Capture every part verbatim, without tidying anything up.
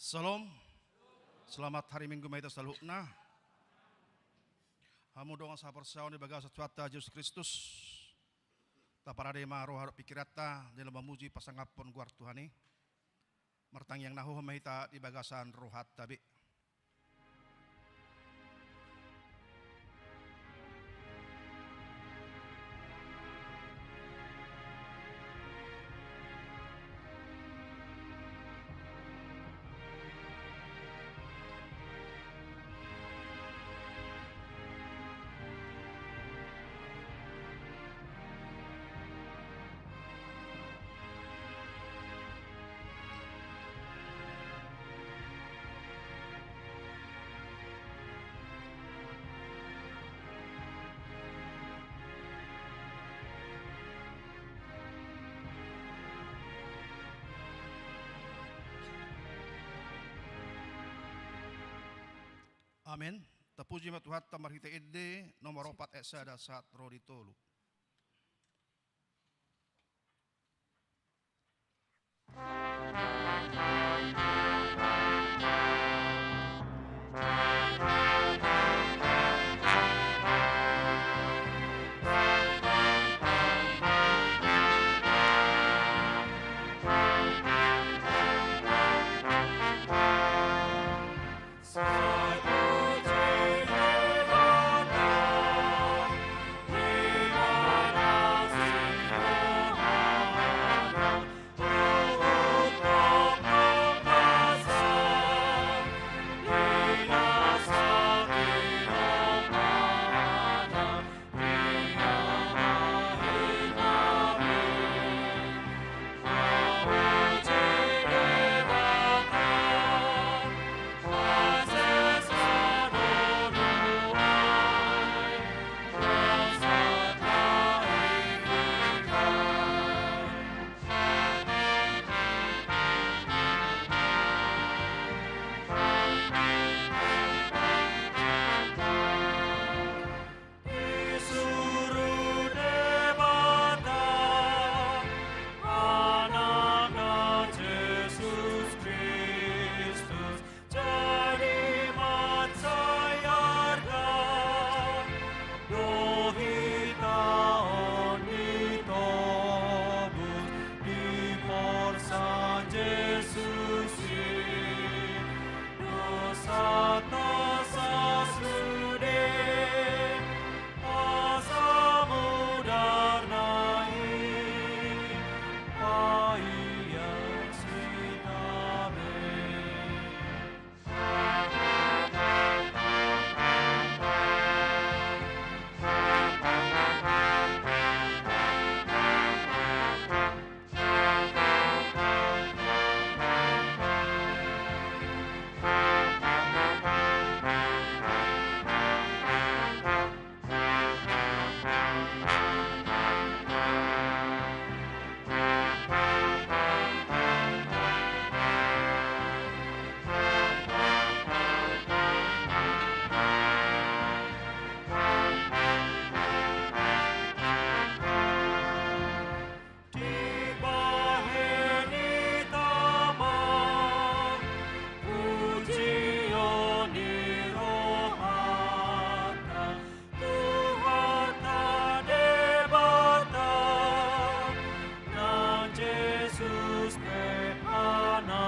Syalom. Selamat hari Minggu ma hita saluhutna. Hamu dongan sahaporseaon di bagasan Tuhanta Jesus Kristus. Taparade ma roha dohot pikiranta di na mamuji pasangaphon goar Tuhan i. Martangiang na hohom ma hita di bagasan rohanta be. Amen. Tapuji ma Tuhanta marhite ende nomor opat ayat sada sahat ro di tolu. Disuru Debata Anakna Jesus Kristus, jadi mansai arga do hita on ditobus di porsan Jesus i. Dosanta sasude asa mudarna i paias hita be. Dibahen hita ma pujion di rohanta Tuhanta Debata, nang Jesus pe Anakna.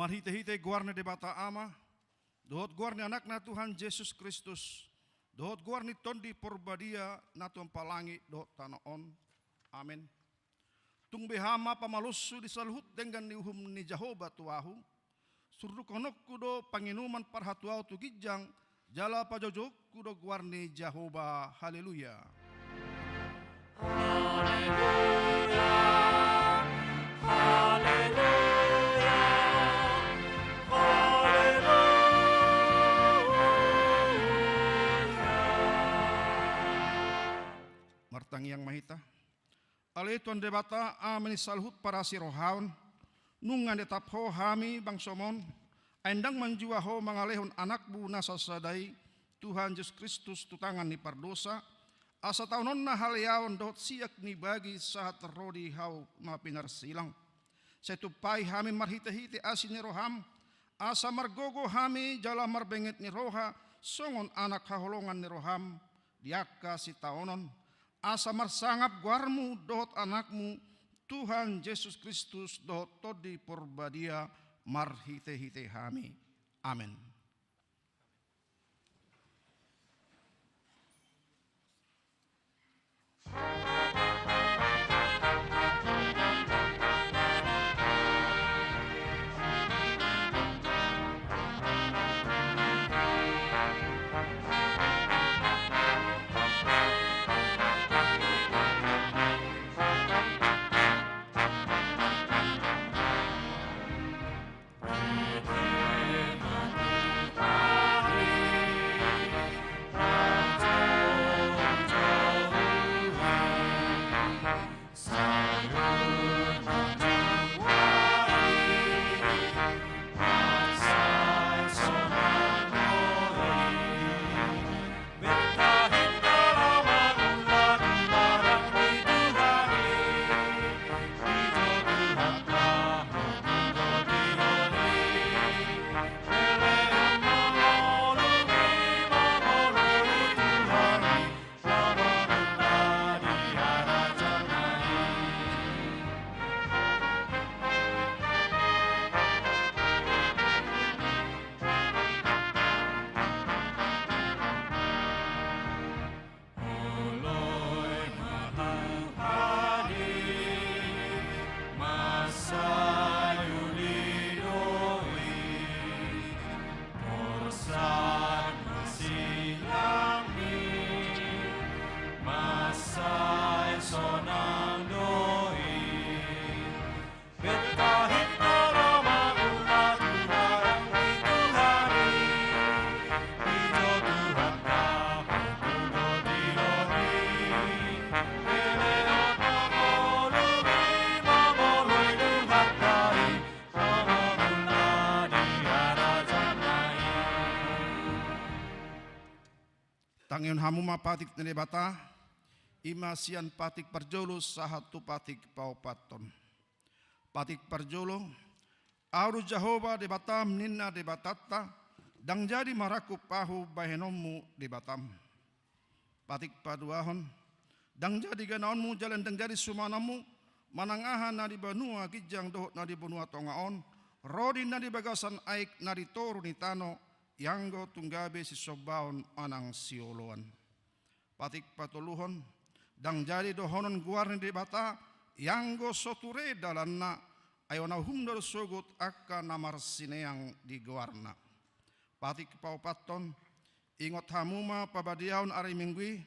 Marhitehite goar ni Debata Ama, dohot goar ni Anakna Tuhan Jesus Kristus, dohot goar ni Tondi Porbadia na tumompa langit dohot tano on. Amen. Tung beha ma pamalumhu di saluhut denggan ni uhum ni Jahowa tu ahu, surdukhononku do panginuman parhatuaon tu ginjang, jala pajoujouonku do goar ni Jahowa. Haleluya. Haleluya, haleluya, haleluya. Tangiang ma hita. Ale Tuhan Debata, Ama ni saluhut parasirohaon, nunga diatap Ho hami bangsoM on, ai ndang manjua Ho mangalehon AnakMu na sasada i, Tuhan Jesus Kristus, tu tangan ni pardosa, asa taononna haleaon dohot siak ni bagi sahat ro di hau na pinarsilang. Sai tumpahi hami marhitehite asi ni rohaM, asa margogo hami jala marbenget ni roha songon anak haholongan ni rohaM di angka sitaonon, asa marsangap goarMu dohot AnakMu, Tuhan Jesus Kristus, dohot Tondi Porbadia, marhitehite hami. Amen. Oloi ma Tuhan i, mansai uli do i, horsat ma silangni, mansai sonang do i. Tangihon hamu ma patik ni Debata, i ma sian patik parjolo sahat tu patik paopathon. Patik parjolo, Ahu do Jahowa Debatam, ninna Debatanta, ndang jadi marangkup Ahu bahenonmu Debatam. Patik paduahon, ndang jadi ganaonmu jala ndang jadi sumanonmu, manang aha na di banua ginjang dohot na di banua tonga on, ro di na di bagasan aek na di toru ni tano, ianggo tung gabe sisombaon manang sioloan. Patik patoluhon, ndang jadi dohonon goar ni Debata, ianggo so ture dalanna, ai na umdal sogot angka na marsineang di goarna. Patik paopathon, ingot hamu ma pabadiaon ari Minggu i,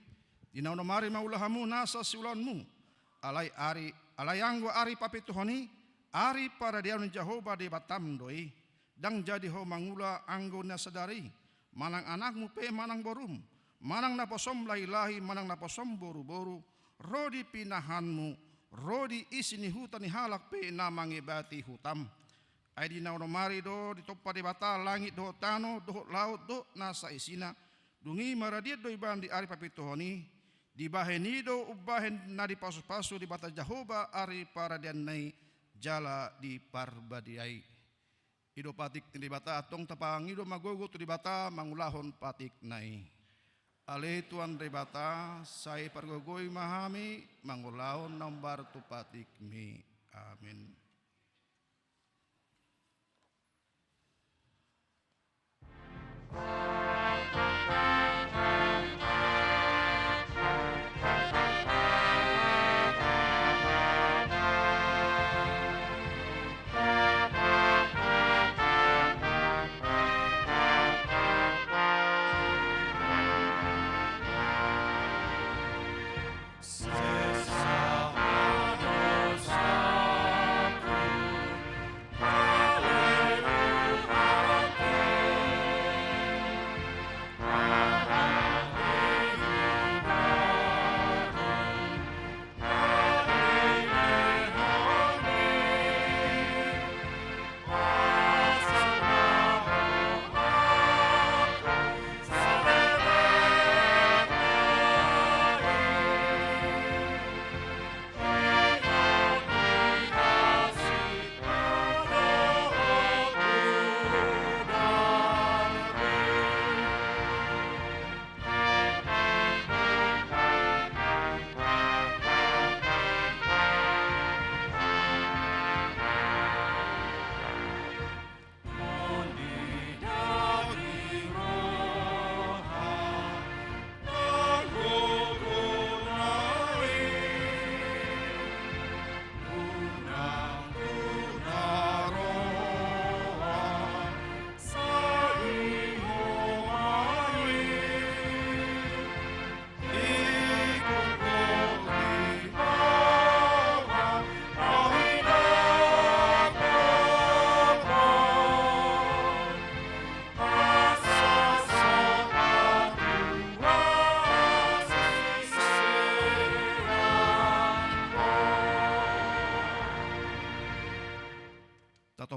di na onom ari ma ula hamu nasa siulaonmu, alai ari, alai anggo ari papituhon i, ari paradiaon ni Jahowa Debatam do i. Ndang jadi ho mangula anggo na sadari, manang anakmu pe manang borum, manang naposom lahilahi manang naposom boruboru, ro di pinahanmu, ro di isi ni huta ni halak pe na mangebati hutam. Ai di na onom ari do ditompa Debata langit dohot tano dohot laut dohot na saisina, dung i maradian do ibana di ari papituhon i, dibahen i do umbahen na dipasupasu Debata Jahowa ari paradianna i jala diparbadiai. I do patik ni Debata, antong tapangido ma gogo tu Debata mangulahon patikna i. Ale Tuhan Debata, sai pargogoi ma hami mangulahon na hombar tu patikmi. Amin.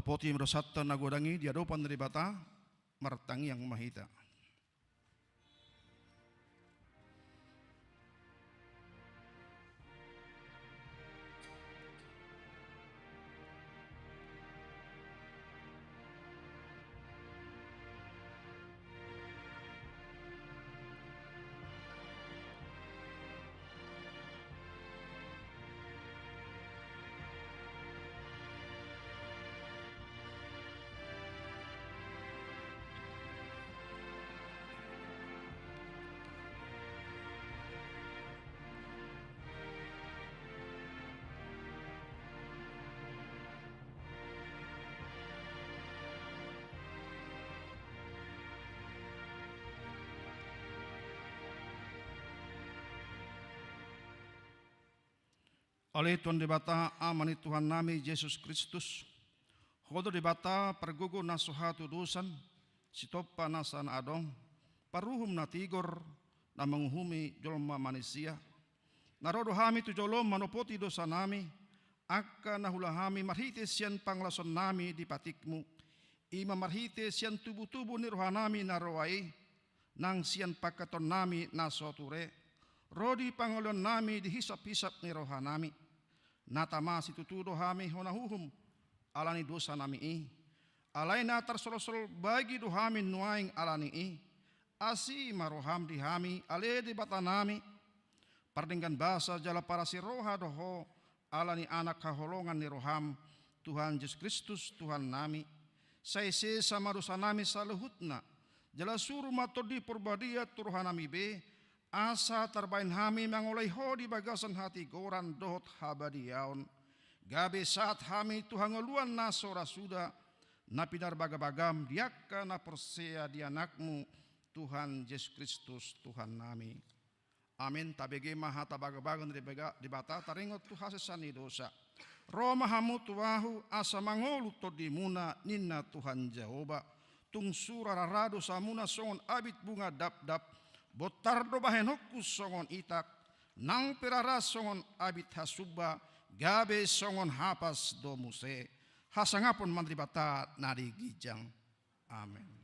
Poti ma dosanta na godang i di adopan ni Debata. Martangiang ma hita. Ale Tuhan Debata, Ama ni Tuhannami Jesus Kristus, Ho do Debata pargogo na so hatudosan, sitompa nasa na adong, paruhum na tigor, na manguhumi jolma manisia. Na ro do hami tu jolom manopoti dosanami, angka na huula hami marhite sian pangalasonnami di patikmu, i ma marhite sian tubutubu ni rohanami na roa i, nang sian pangkataionnami na so ture, ro di pangoluonnami di hisaphisap ni rohanami. Na tama situtu do hami hona uhum ala ni dosanami i. Alai na tarsolsol bagi do hami nuaeng ala ni i. Asi ma roham di hami, ale Debatanami, pardenggan basa jala parasi roha do Ho, ala ni Anak haholongan ni roham, Tuhan Jesus Kristus, Tuhannami. Sai sesa ma dosanami saluhutna, jala suru ma Tondi Porbadia tu rohanami be, asa tarbahen hami mangoloi Ho di bagasan hatigoran dohot habadiaon. Gabe sahat hami tu hangoluan na so ra suda, na pinarbagabagam di angka na porsea di Anakmu, Tuhan Jesus Kristus, Tuhannami. Amen. Tabege ma hata bagabaga ni Debata, taringot tu hasesaan ni dosa. Ro ma hamu tu Ahu, asa mangolu tondimuna, ninna Tuhan Jahowa. Tung sura rara dosamuna songon abit bunga dapdap, bontar do bahenonku songon itak, nang pe rara songon abit hasumba, gabe songon hapas do muse. Hasangapon ma di Debata na di ginjang. Amen.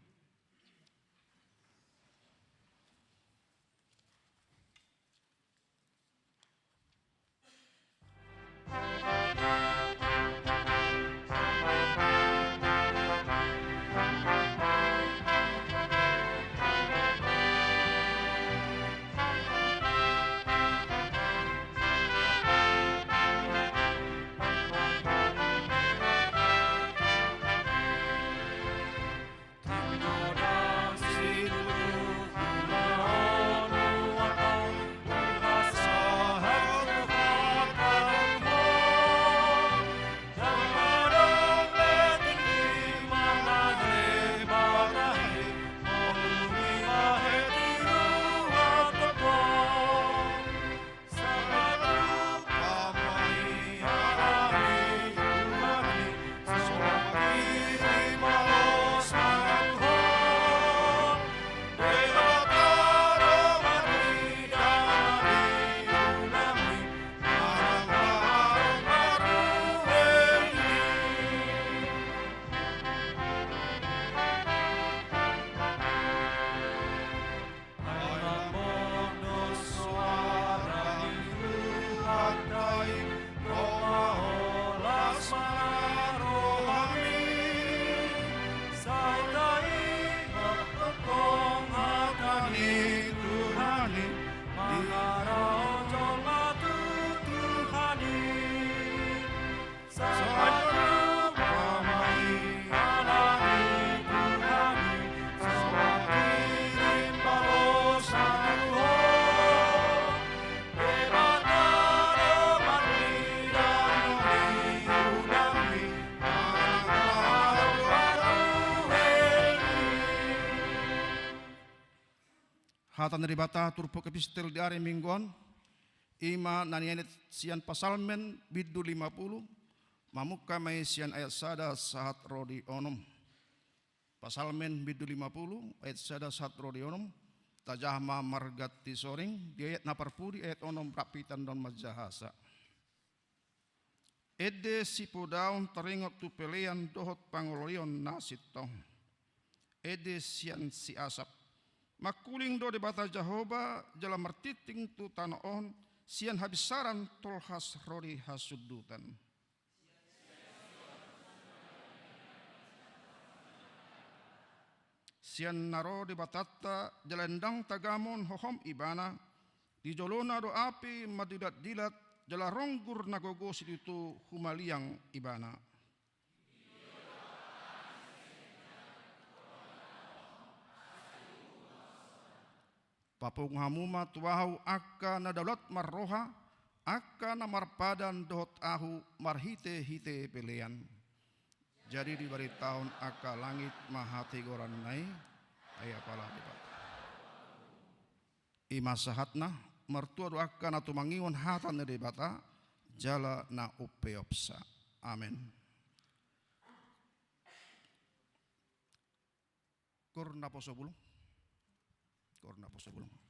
Hata ni Debata turpuk epistel di ari Minggu on, i ma na nienet sian Pasalmen bindu lima pulu, mamungka ma i sian ayat sada sahat ro di onom. Pasalmen bindu lima pulu, ayat sada sahat ro di onom, tajaha ma marganti soring, di ayat na parpudi ayat onom rap hita annon manjahasa. Ende sipodaon taringot tu pelean dohot pangoloion na sintong. Ende sian si Asap. Mangkuling do Debata Jahowa jala martingting tu tano on, sian habinsaran tolhas ro di hasundutan. Sian na ro Debatanta jala ndang tagamon hohom ibana, di jolona do api mandilatdilat, jala ronggur na gogo situtu humaliang ibana. Papungu hamu ma tu ahu angka na daulat marroha, angka na marpadan dohot ahu marhitehite pelean. Jadi dibaritahon angka langit ma hatigoranna i, ai apala Debata. I ma sahatna, martua do angka na tumangion hata ni Debata, jala na umpeopsa. Amen. Koor naposo bulung. Koor naposo bulung.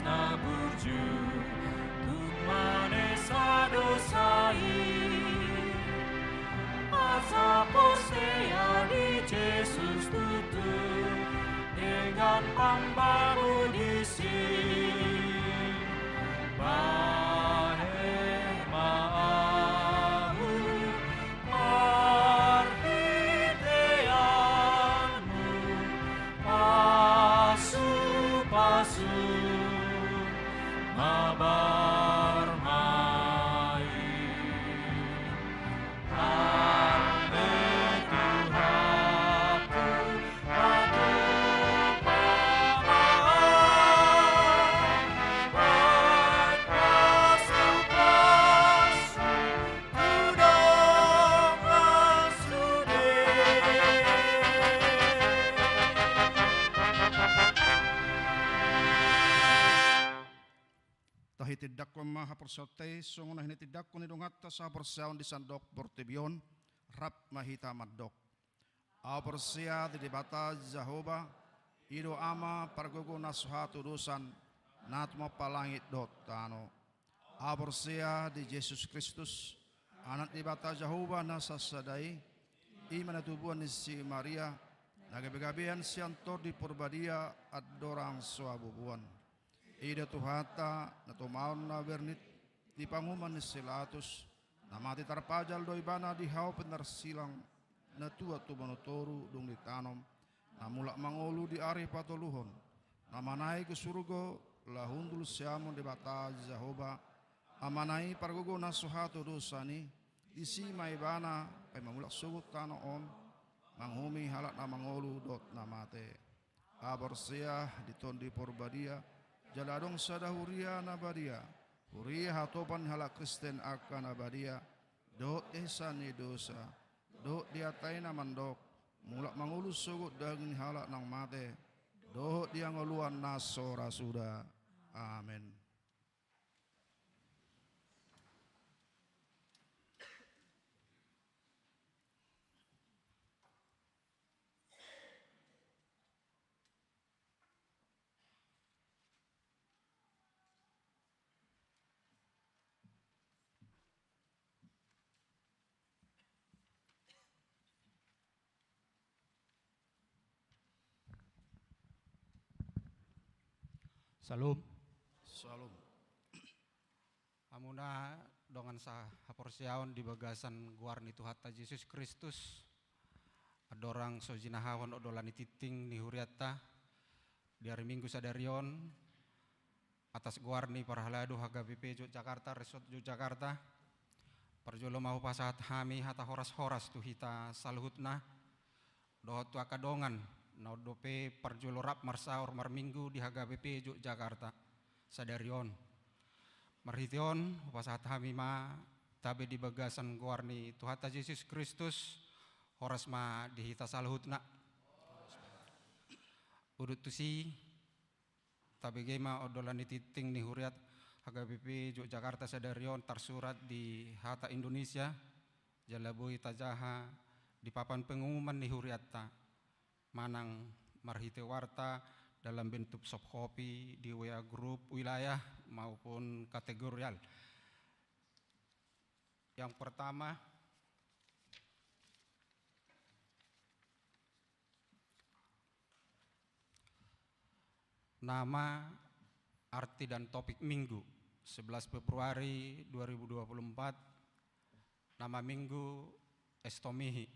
na burju, tung manesa dosa i. Asa porsea di Jesus tutu, dengan pambamu disi. Bahen ma ahu marhiteanmu, pasu-pasu ma barmain. Ale Tuhanku, patupa ma ahu, bahen pasu-pasu tu dongan sude. Tahitindanghon ma haporseaonta i, songon na hinitindangkon ni donganta sahaporseaon di sandok portibi on. Rap ma hita mandok. Ahu porsea di Debata Jahowa, i do Ama pargogo na so hatudosan, na tumompa langit dohot tano. Ahu porsea di Jesus Kristus, Anak ni Debata Jahowa na sasada i, i ma na tubuan ni si Maria, na gabe-gabean sian Tondi Porbadia, andorang so habubuan. I do Tuhanta, na tumaon na bernit di panguhuman ni si Latus, na mate tarpajal do ibana di hau pinarsilang, na tuat tu bonotoru dung ditanom, na mulak mangolu di ari patoluhon, na manaek tu surgo, laho hundul siamun Debata Jahowa, Amana i pargogo na so hatudosan i, disi ma ibana paima mulak sogot tano on, manguhumi halak na mangolu dohot na mate. Ahu porsea di Tondi Porbadia, jala adong sada huria na badia, huria hatopan ni halak Kristen angka na badia, dohot di hesa ni dosa, dohot di hata i na mandok, mulak mangolu sogot daging ni halak naung mate, dohot di hangoluan na so ra suda. Amen. Syalom. Syalom. Hamuna dongan sahaporseaon di bagasan goar ni Tuhanta Jesus Kristus, andorang so jinahahon odolan ni tingting ni hurianta di ari Minggu sadari on, atas goar ni parhalado H K B P Yogyakarta, Resort Yogyakarta, parjolo ma hupasahat hami hata horas-horas tu hita saluhutna, dohot tu angka dongan na on dope parjolo rap marsaor marminggu di H K B P Yogyakarta sadari on. Marhite on hupasahat hami ma tabe di bagasan goar ni Tuhanta Jesus Kristus, horas ma di hita saluhutna. Udut tusi, tabege ma odolan ni tingting ni huriat H K B P Yogyakarta sadari on tarsurat di hata Indonesia, jala boi tajaha di papan pengumuman ni hurianta, manang marhite warta dalam bentuk soft copy di W A grup wilayah maupun kategorial. Yang pertama, nama, arti dan topik minggu, sebelas Februari dua ribu dua puluh empat, nama minggu Estomihi,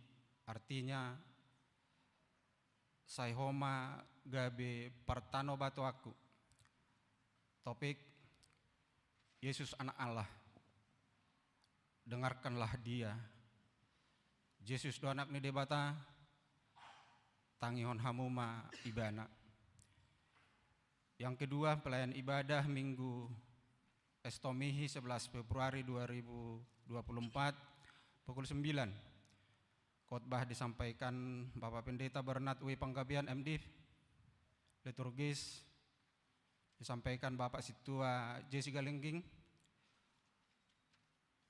artinya sai ho ma gabe partanobatoanku. Topik, Yesus Anak Allah. Dengarkanlah Dia. Jesus do Anak ni Debata, tangihon hamu ma Ibana. Yang kedua, pelayan ibadah Minggu Estomihi sebelas Februari dua ribu dua puluh empat, pukul sembilan. Khotbah disampaikan Bapak Pendeta Bernard W Panggabean, M Div. Liturgis disampaikan Bapak Sintua J Sigalingging.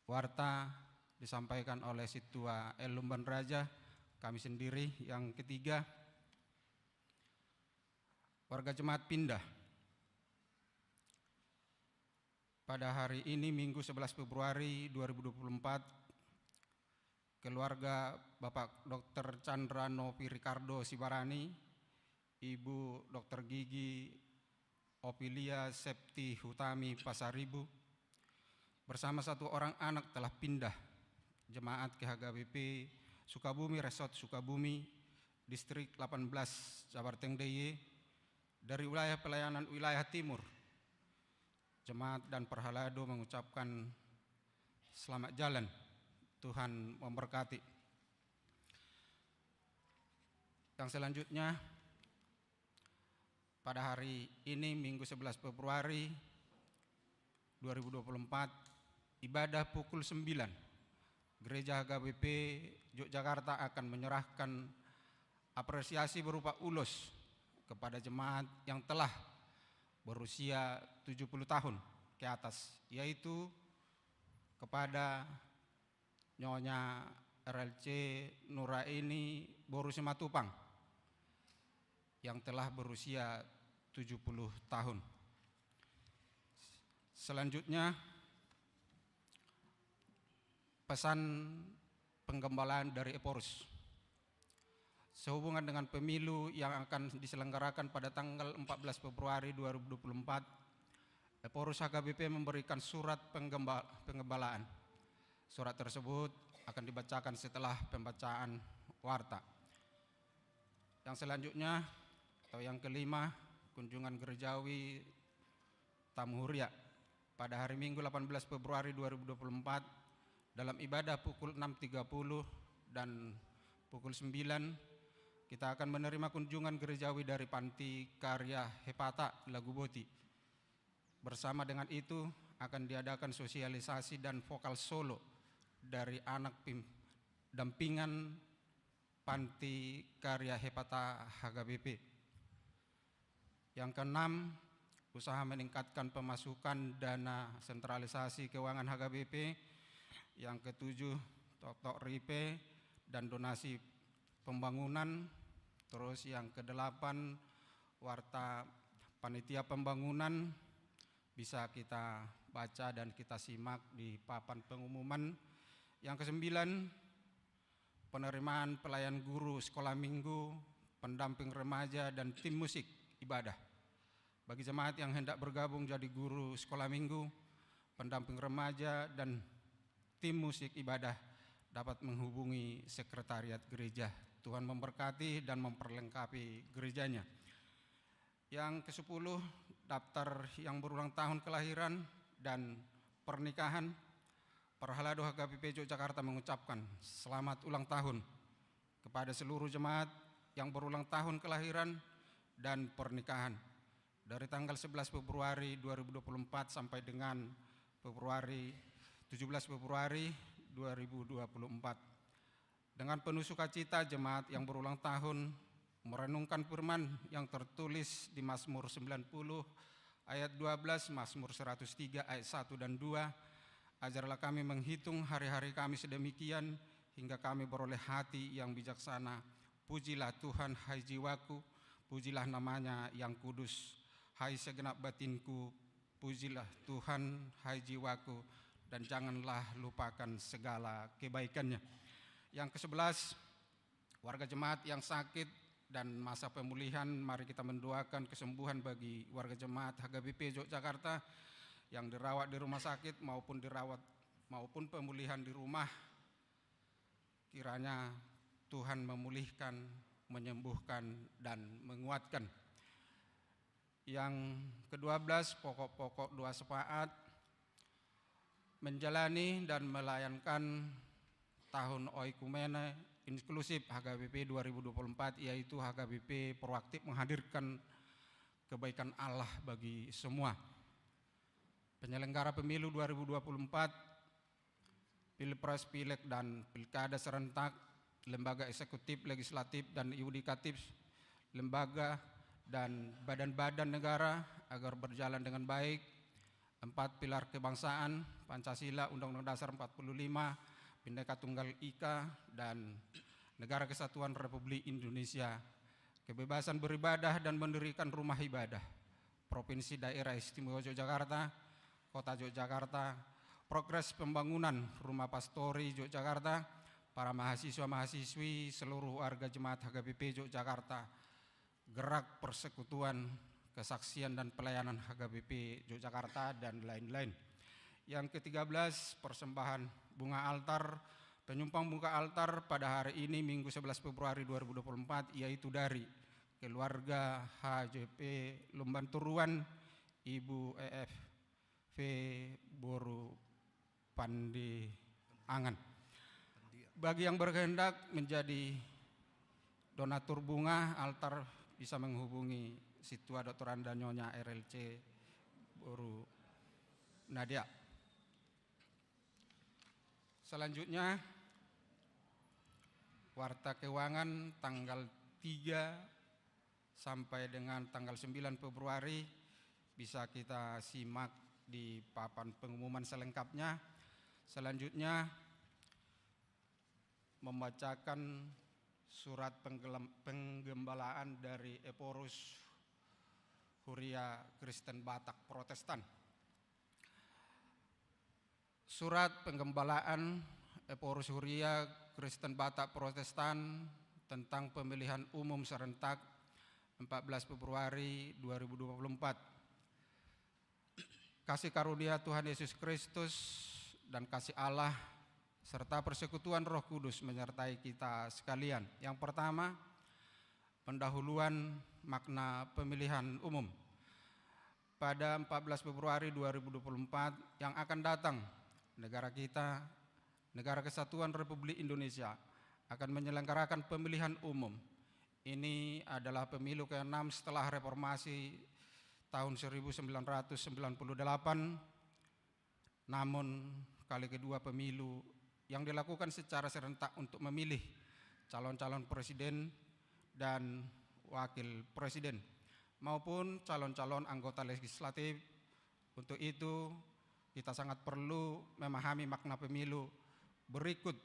Warta disampaikan oleh Sintua L Lumban Raja, kami sendiri. Yang ketiga, warga jemaat pindah. Pada hari ini, Minggu sebelas Februari dua ribu dua puluh empat, keluarga Bapak Doktor Chandra Novi Ricardo Sibarani, Ibu Doktor Gigi Opilia Septi Hutami Pasaribu, bersama satu orang anak telah pindah jemaat ke H K B P Sukabumi, Resort Sukabumi, Distrik delapan belas, Jabarteng D I Y, dari wilayah pelayanan wilayah timur. Jemaat dan parhalado mengucapkan selamat jalan. Tuhan memberkati. Yang selanjutnya, pada hari ini, Minggu sebelas Februari dua ribu dua puluh empat, ibadah pukul sembilan, Gereja H K B P Yogyakarta akan menyerahkan apresiasi berupa ulos kepada jemaat yang telah berusia tujuh puluh tahun ke atas, yaitu kepada Nyonya R L C Nuraini boru Simatupang yang telah berusia tujuh puluh tahun. Selanjutnya, pesan penggembalaan dari Ephorus. Sehubungan dengan pemilu yang akan diselenggarakan pada tanggal empat belas Februari dua ribu dua puluh empat, Ephorus H K B P memberikan surat penggemba-, penggembalaan. Surat tersebut akan dibacakan setelah pembacaan warta. Yang selanjutnya, atau yang kelima, kunjungan gerejawi tamu huria. Pada hari Minggu delapan belas Februari dua ribu dua puluh empat, dalam ibadah pukul enam tiga puluh dan pukul sembilan, kita akan menerima kunjungan gerejawi dari Panti Karya Hepata Laguboti. Bersama dengan itu, akan diadakan sosialisasi dan vokal solo dari anak pim-, dampingan Panti Karya Hepata H K B P. Yang keenam, usaha meningkatkan pemasukan dana sentralisasi keuangan H K B P. Yang ketujuh, totok ripe dan donasi pembangunan. Terus yang kedelapan, warta panitia pembangunan bisa kita baca dan kita simak di papan pengumuman. Yang kesembilan, penerimaan pelayan guru sekolah minggu, pendamping remaja, dan tim musik ibadah. Bagi jemaat yang hendak bergabung jadi guru sekolah minggu, pendamping remaja, dan tim musik ibadah, dapat menghubungi sekretariat gereja. Tuhan memberkati dan memperlengkapi gerejanya. Yang kesepuluh, daftar yang berulang tahun kelahiran dan pernikahan. Parhalado H K B P Yogyakarta mengucapkan selamat ulang tahun kepada seluruh jemaat yang berulang tahun kelahiran dan pernikahan dari tanggal sebelas Februari dua ribu dua puluh empat sampai dengan Februari, tujuh belas Februari dua ribu dua puluh empat. Dengan penuh sukacita, jemaat yang berulang tahun merenungkan firman yang tertulis di Mazmur sembilan puluh ayat dua belas, Mazmur seratus tiga ayat satu dan dua. Ajarlah kami menghitung hari-hari kami sedemikian, hingga kami beroleh hati yang bijaksana. Pujilah Tuhan, hai jiwaku, pujilah nama-Nya yang kudus. Hai segenap batinku, pujilah Tuhan, hai jiwaku, dan janganlah lupakan segala kebaikan-Nya. Yang kesebelas, warga jemaat yang sakit dan masa pemulihan, mari kita mendoakan kesembuhan bagi warga jemaat H K B P Yogyakarta yang dirawat di rumah sakit maupun dirawat maupun pemulihan di rumah. Kiranya Tuhan memulihkan, menyembuhkan, dan menguatkan. Yang kedua belas, pokok-pokok doa syafaat, menjalani dan melayankan tahun oikumene inklusif H K B P dua ribu dua puluh empat, yaitu H K B P proaktif menghadirkan kebaikan Allah bagi semua. Penyelenggara pemilu dua ribu dua puluh empat, Pilpres, Pileg, dan Pilkada serentak, lembaga eksekutif, legislatif, dan yudikatif, lembaga, dan badan-badan negara agar berjalan dengan baik. Empat pilar kebangsaan, Pancasila, Undang-Undang Dasar empat puluh lima, Bhinneka Tunggal Ika, dan Negara Kesatuan Republik Indonesia. Kebebasan beribadah dan mendirikan rumah ibadah. Provinsi Daerah Istimewa Yogyakarta, Kota Yogyakarta, progres pembangunan Rumah Pastori Yogyakarta, para mahasiswa-mahasiswi, seluruh warga jemaat H K B P Yogyakarta, gerak persekutuan, kesaksian dan pelayanan H K B P Yogyakarta, dan lain-lain. Yang ketiga belas, persembahan bunga altar. Penyumbang bunga altar pada hari ini, Minggu sebelas Februari dua ribu dua puluh empat, yaitu dari keluarga H J P Lumban Turuan, Ibu E F V Boru Pandiangan. Bagi yang berkehendak menjadi donatur bunga altar, bisa menghubungi Sintua Doktoranda Nyonya R L C Boru Nadia. Selanjutnya, warta keuangan tanggal tiga sampai dengan tanggal sembilan Februari bisa kita simak di papan pengumuman selengkapnya. Selanjutnya, membacakan surat penggelem-, penggembalaan dari Ephorus Huria Kristen Batak Protestan. Surat penggembalaan Ephorus Huria Kristen Batak Protestan tentang pemilihan umum serentak empat belas Februari dua ribu dua puluh empat. Kasih karunia Tuhan Yesus Kristus dan kasih Allah serta persekutuan Roh Kudus menyertai kita sekalian. Yang pertama, pendahuluan makna pemilihan umum. Pada empat belas Februari dua ribu dua puluh empat yang akan datang, negara kita, Negara Kesatuan Republik Indonesia, akan menyelenggarakan pemilihan umum. Ini adalah pemilu keenam setelah reformasi tahun seribu sembilan ratus sembilan puluh delapan. Namun, kali kedua pemilu yang dilakukan secara serentak untuk memilih calon-calon presiden dan wakil presiden maupun calon-calon anggota legislatif. Untuk itu, kita sangat perlu memahami makna pemilu berikut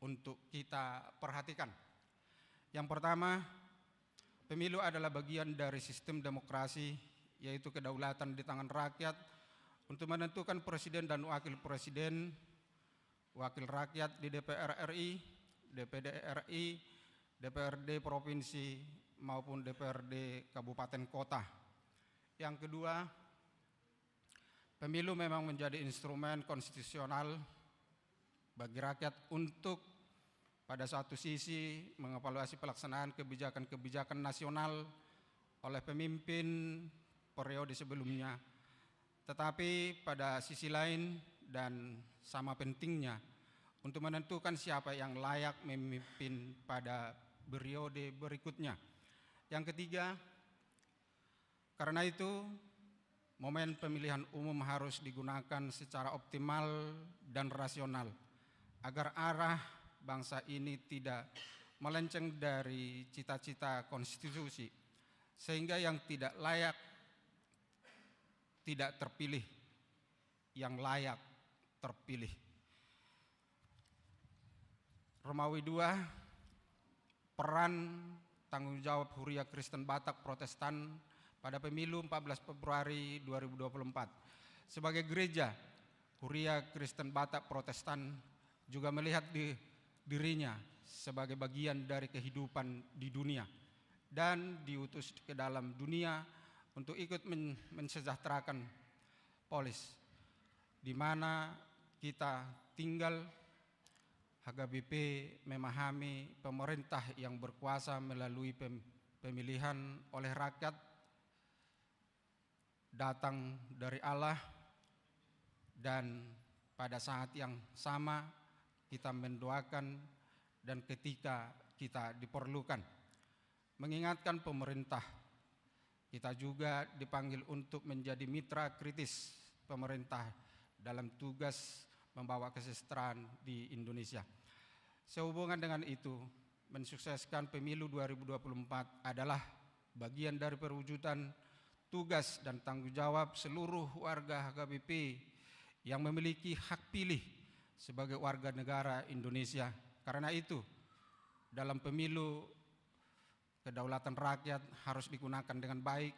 untuk kita perhatikan. Yang pertama, pemilu adalah bagian dari sistem demokrasi, yaitu kedaulatan di tangan rakyat untuk menentukan presiden dan wakil presiden, wakil rakyat di D P R R I, D P D R I, D P R D provinsi, maupun D P R D kabupaten kota. Yang kedua, pemilu memang menjadi instrumen konstitusional bagi rakyat untuk pada satu sisi mengevaluasi pelaksanaan kebijakan-kebijakan nasional oleh pemimpin periode sebelumnya. Tetapi pada sisi lain dan sama pentingnya untuk menentukan siapa yang layak memimpin pada periode berikutnya. Yang ketiga, karena itu, momen pemilihan umum harus digunakan secara optimal dan rasional, agar arah bangsa ini tidak melenceng dari cita-cita konstitusi, sehingga yang tidak layak tidak terpilih, yang layak terpilih. Romawi dua, peran tanggung jawab Huria Kristen Batak Protestan pada pemilu empat belas Februari dua ribu dua puluh empat. Sebagai gereja, Huria Kristen Batak Protestan juga melihat di, dirinya sebagai bagian dari kehidupan di dunia dan diutus ke dalam dunia untuk ikut men-, mensejahterakan polis di mana kita tinggal. H K B P memahami pemerintah yang berkuasa melalui pem-, pemilihan oleh rakyat datang dari Allah, dan pada saat yang sama kita mendoakan dan ketika kita diperlukan. Mengingatkan pemerintah, kita juga dipanggil untuk menjadi mitra kritis pemerintah dalam tugas membawa kesejahteraan di Indonesia. Sehubungan dengan itu, mensukseskan pemilu dua ribu dua puluh empat adalah bagian dari perwujudan tugas dan tanggung jawab seluruh warga H K B P yang memiliki hak pilih sebagai warga negara Indonesia. Karena itu, dalam pemilu, kedaulatan rakyat harus digunakan dengan baik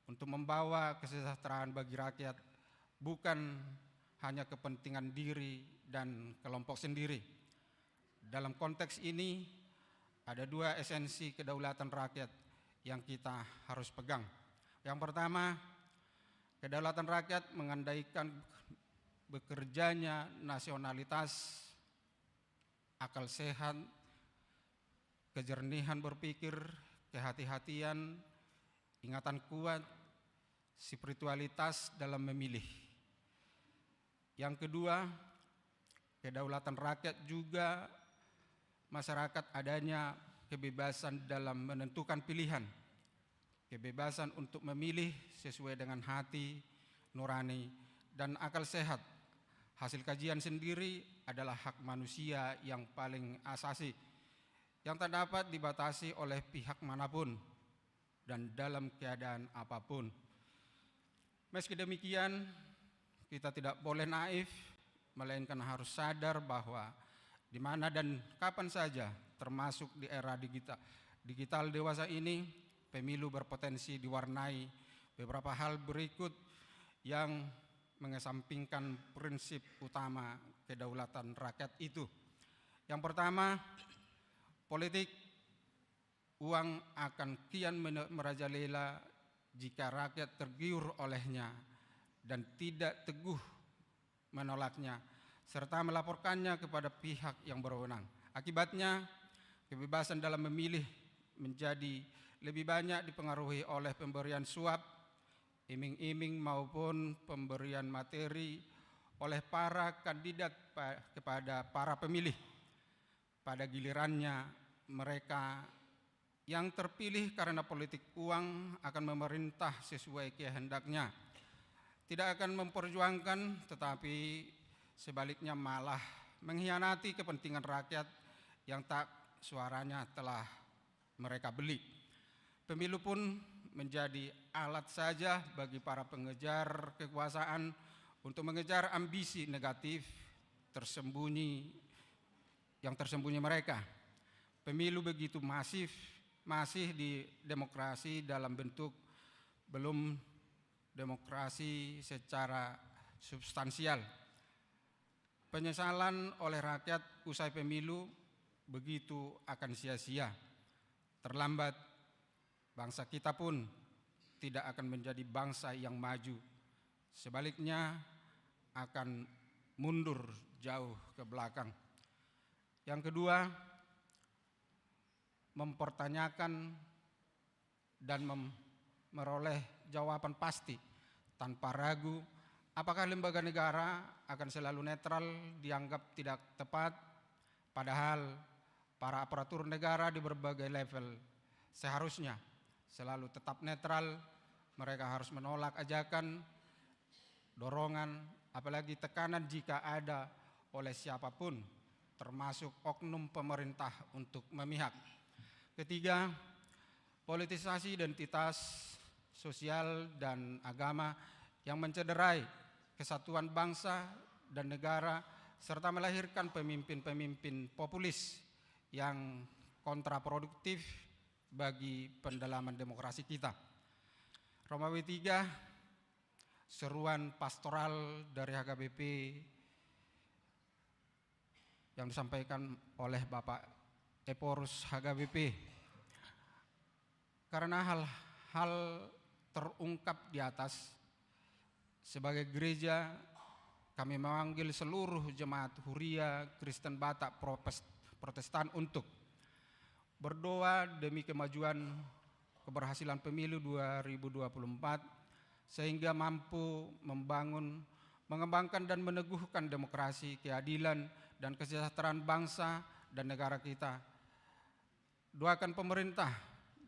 untuk membawa kesejahteraan bagi rakyat, bukan hanya kepentingan diri dan kelompok sendiri. Dalam konteks ini, ada dua esensi kedaulatan rakyat yang kita harus pegang. Yang pertama, kedaulatan rakyat mengandaikan bekerjanya nasionalitas, akal sehat, kejernihan berpikir, kehati-hatian, ingatan kuat, spiritualitas dalam memilih. Yang kedua, kedaulatan rakyat juga masyarakat adanya kebebasan dalam menentukan pilihan, kebebasan untuk memilih sesuai dengan hati nurani dan akal sehat. Hasil kajian sendiri adalah hak manusia yang paling asasi, yang tak dapat dibatasi oleh pihak manapun dan dalam keadaan apapun. Meski demikian, kita tidak boleh naif, melainkan harus sadar bahwa di mana dan kapan saja, termasuk di era digita-, digital dewasa ini, pemilu berpotensi diwarnai beberapa hal berikut yang mengesampingkan prinsip utama kedaulatan rakyat itu. Yang pertama, politik uang akan kian mene-, merajalela jika rakyat tergiur olehnya dan tidak teguh menolaknya, serta melaporkannya kepada pihak yang berwenang. Akibatnya, kebebasan dalam memilih menjadi lebih banyak dipengaruhi oleh pemberian suap, iming-iming maupun pemberian materi oleh para kandidat pa-, kepada para pemilih. Pada gilirannya, mereka yang terpilih karena politik uang akan memerintah sesuai kehendaknya, tidak akan memperjuangkan, tetapi sebaliknya malah mengkhianati kepentingan rakyat yang tak suaranya telah mereka beli. Pemilu pun menjadi alat saja bagi para pengejar kekuasaan untuk mengejar ambisi negatif tersembunyi, yang tersembunyi mereka. Pemilu begitu masif, masih di demokrasi dalam bentuk belum demokrasi secara substansial. Penyesalan oleh rakyat usai pemilu begitu akan sia-sia. Terlambat, bangsa kita pun tidak akan menjadi bangsa yang maju. Sebaliknya, akan mundur jauh ke belakang. Yang kedua, mempertanyakan dan mem-, meroleh jawaban pasti tanpa ragu, apakah lembaga negara akan selalu netral dianggap tidak tepat, padahal para aparatur negara di berbagai level seharusnya selalu tetap netral. Mereka harus menolak ajakan, dorongan, apalagi tekanan jika ada oleh siapapun, termasuk oknum pemerintah, untuk memihak. Ketiga, politisasi identitas sosial dan agama yang mencederai kesatuan bangsa dan negara, serta melahirkan pemimpin-pemimpin populis yang kontraproduktif bagi pendalaman demokrasi kita. Romawi tiga, seruan pastoral dari H K B P yang disampaikan oleh Bapak Ephorus H K B P. Karena hal-hal terungkap di atas, sebagai gereja, kami memanggil seluruh jemaat Huria Kristen Batak Propes-, Protestan untuk berdoa demi kemajuan keberhasilan pemilu dua ribu dua puluh empat, sehingga mampu membangun, mengembangkan, dan meneguhkan demokrasi, keadilan, dan kesejahteraan bangsa dan negara kita. Doakan pemerintah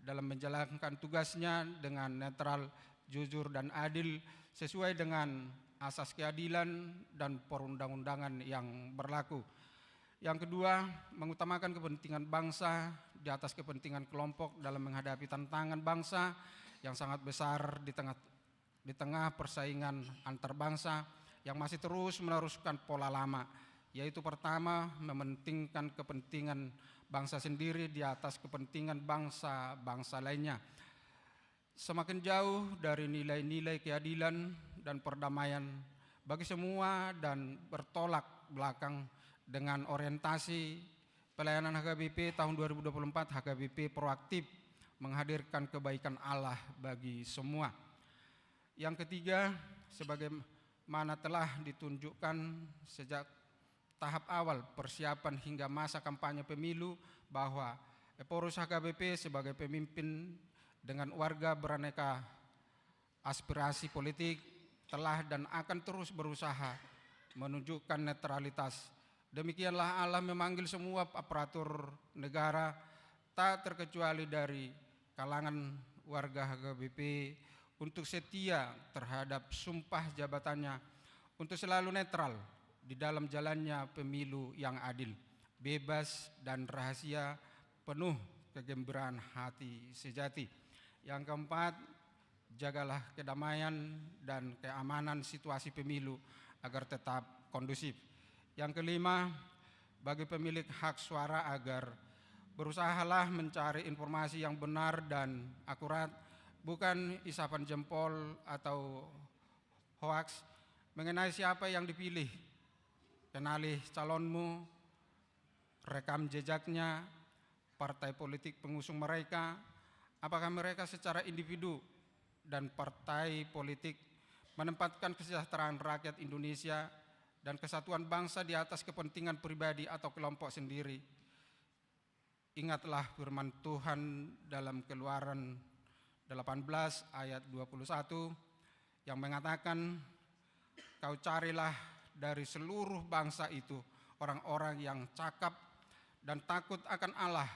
dalam menjalankan tugasnya dengan netral, jujur, dan adil sesuai dengan asas keadilan dan perundang-undangan yang berlaku. Yang kedua, mengutamakan kepentingan bangsa di atas kepentingan kelompok dalam menghadapi tantangan bangsa yang sangat besar di tengah, di tengah persaingan antar bangsa yang masih terus meneruskan pola lama, yaitu pertama, mementingkan kepentingan bangsa sendiri di atas kepentingan bangsa-bangsa lainnya. Semakin jauh dari nilai-nilai keadilan dan perdamaian, bagi semua dan bertolak belakang dengan orientasi pelayanan H K B P tahun dua ribu dua puluh empat, H K B P proaktif menghadirkan kebaikan Allah bagi semua. Yang ketiga, sebagaimana telah ditunjukkan sejak tahap awal persiapan hingga masa kampanye pemilu, bahwa Ephorus H K B P sebagai pemimpin dengan warga beraneka aspirasi politik telah dan akan terus berusaha menunjukkan netralitas. Demikianlah Allah memanggil semua aparatur negara, tak terkecuali dari kalangan warga H K B P, untuk setia terhadap sumpah jabatannya, untuk selalu netral di dalam jalannya pemilu yang adil, bebas, dan rahasia, penuh kegembiraan hati sejati. Yang keempat, jagalah kedamaian dan keamanan situasi pemilu agar tetap kondusif. Yang kelima, bagi pemilik hak suara agar berusahalah mencari informasi yang benar dan akurat, bukan isapan jempol atau hoaks mengenai siapa yang dipilih. Kenali calonmu, rekam jejaknya, partai politik pengusung mereka, apakah mereka secara individu dan partai politik menempatkan kesejahteraan rakyat Indonesia dan kesatuan bangsa di atas kepentingan pribadi atau kelompok sendiri. Ingatlah firman Tuhan dalam Keluaran delapan belas ayat dua puluh satu yang mengatakan, "Kau carilah dari seluruh bangsa itu orang-orang yang cakap dan takut akan Allah,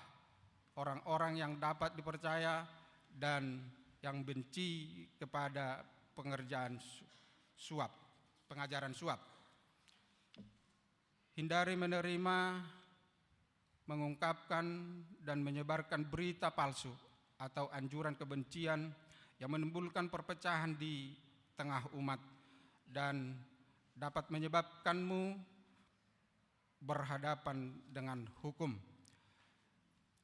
orang-orang yang dapat dipercaya dan yang benci kepada pengerjaan su-, suap, pengajaran suap." Hindari menerima, mengungkapkan, dan menyebarkan berita palsu atau anjuran kebencian yang menimbulkan perpecahan di tengah umat dan dapat menyebabkanmu berhadapan dengan hukum.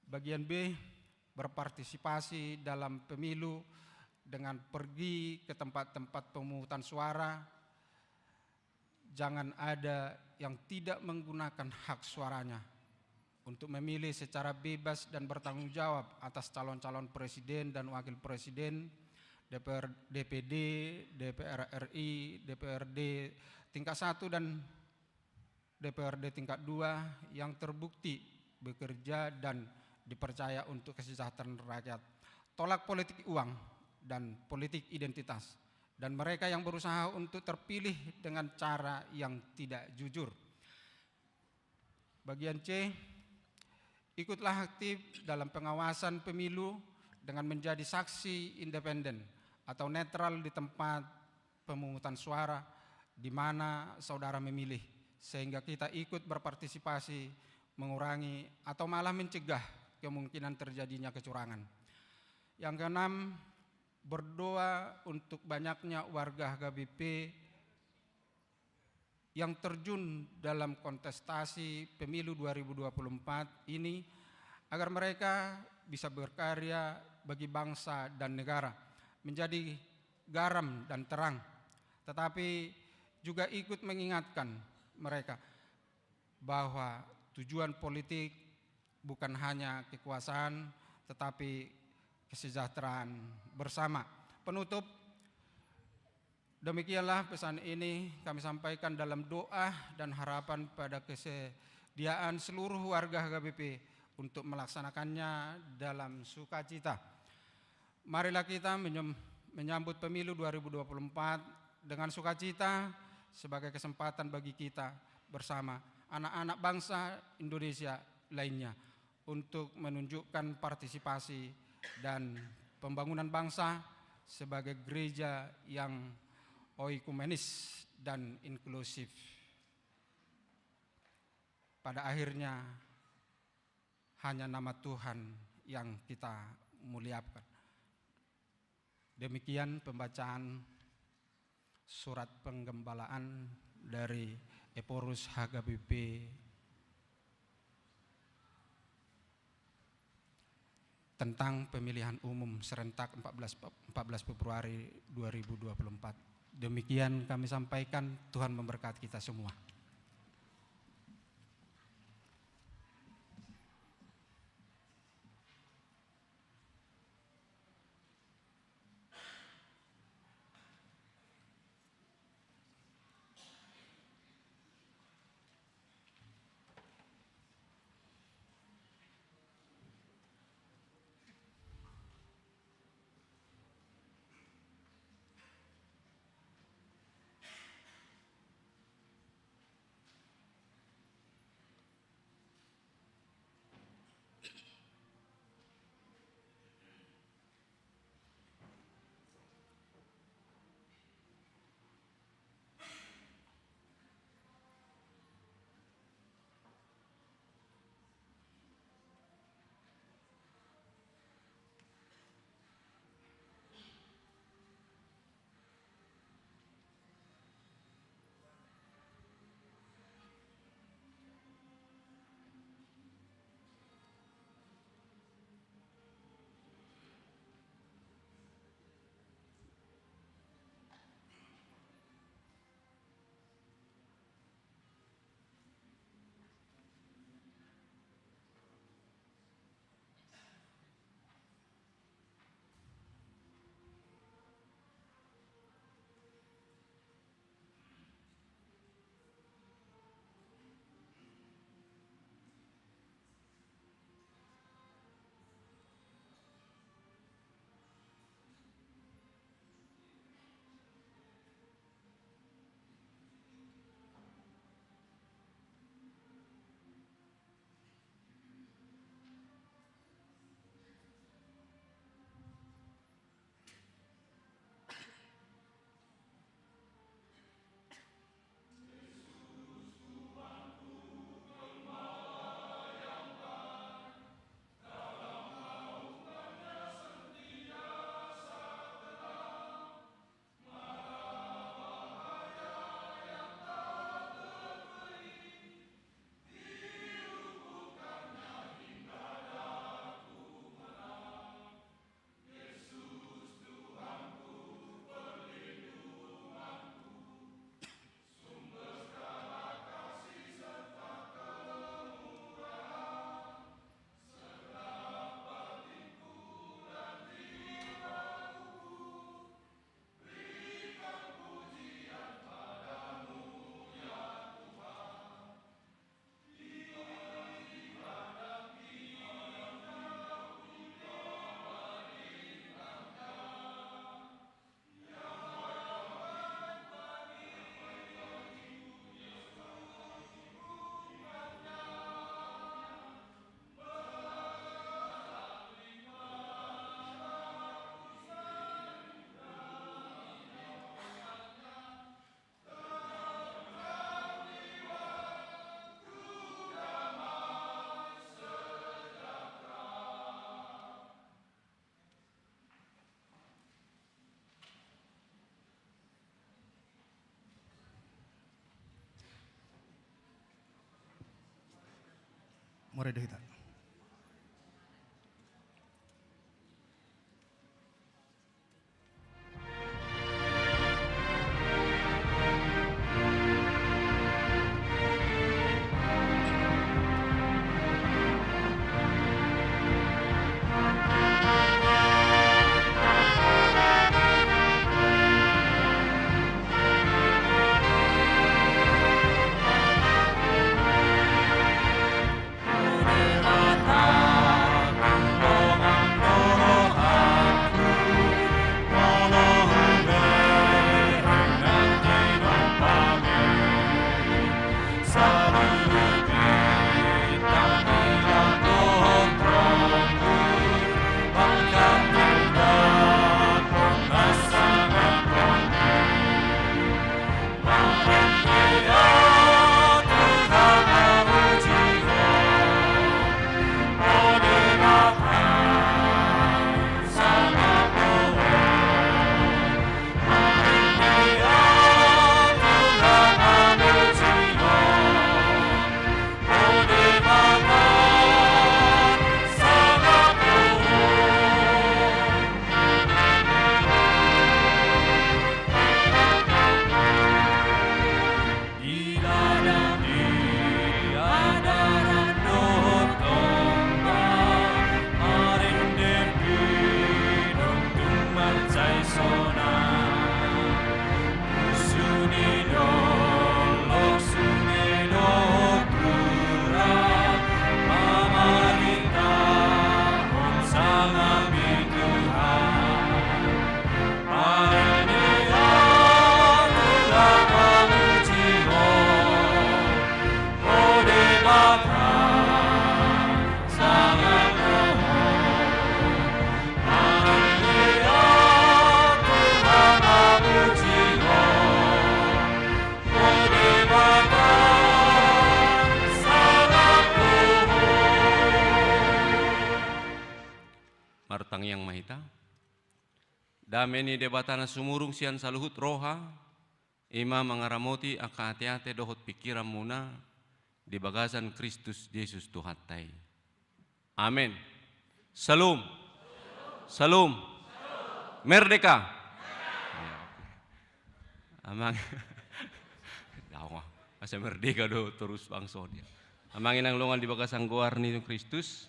Bagian B, berpartisipasi dalam pemilu dengan pergi ke tempat-tempat pemungutan suara. Jangan ada yang tidak menggunakan hak suaranya untuk memilih secara bebas dan bertanggung jawab atas calon-calon presiden dan wakil presiden, D P R, D P D, D P R R I, D P R D tingkat satu, dan D P R D tingkat dua yang terbukti bekerja dan dipercaya untuk kesejahteraan rakyat. Tolak politik uang dan politik identitas, dan mereka yang berusaha untuk terpilih dengan cara yang tidak jujur. Bagian C, ikutlah aktif dalam pengawasan pemilu dengan menjadi saksi independen atau netral di tempat pemungutan suara di mana saudara memilih, sehingga kita ikut berpartisipasi mengurangi atau malah mencegah kemungkinan terjadinya kecurangan. Yang keenam, berdoa untuk banyaknya warga H K B P yang terjun dalam kontestasi pemilu dua ribu dua puluh empat ini, agar mereka bisa berkarya bagi bangsa dan negara, menjadi garam dan terang, tetapi juga ikut mengingatkan mereka bahwa tujuan politik bukan hanya kekuasaan, tetapi kesejahteraan bersama. Penutup, demikianlah pesan ini kami sampaikan dalam doa dan harapan pada kesediaan seluruh warga H K B P untuk melaksanakannya dalam sukacita. Marilah kita menyem-, menyambut pemilu dua ribu dua puluh empat dengan sukacita sebagai kesempatan bagi kita bersama anak-anak bangsa Indonesia lainnya untuk menunjukkan partisipasi dan pembangunan bangsa sebagai gereja yang oikumenis dan inklusif. Pada akhirnya, hanya nama Tuhan yang kita muliakan. Demikian pembacaan surat penggembalaan dari Ephorus H K B P tentang pemilihan umum serentak empat belas, empat belas Februari dua ribu dua puluh empat. Demikian kami sampaikan, Tuhan memberkati kita semua. Mauliate do hita. Dame ni Debata na sumurung sian saluhut roha, i ma mangaramoti angka ateate dohot pingkiranmuna di bagasan Kristus Jesus Tuhanta i. Amen. Shalom. Shalom. Merdeka. Ya, oke. Amang, daong, masa merdeka do torus bangso dia. Amang inang dongan di bagasan goar ni Kristus.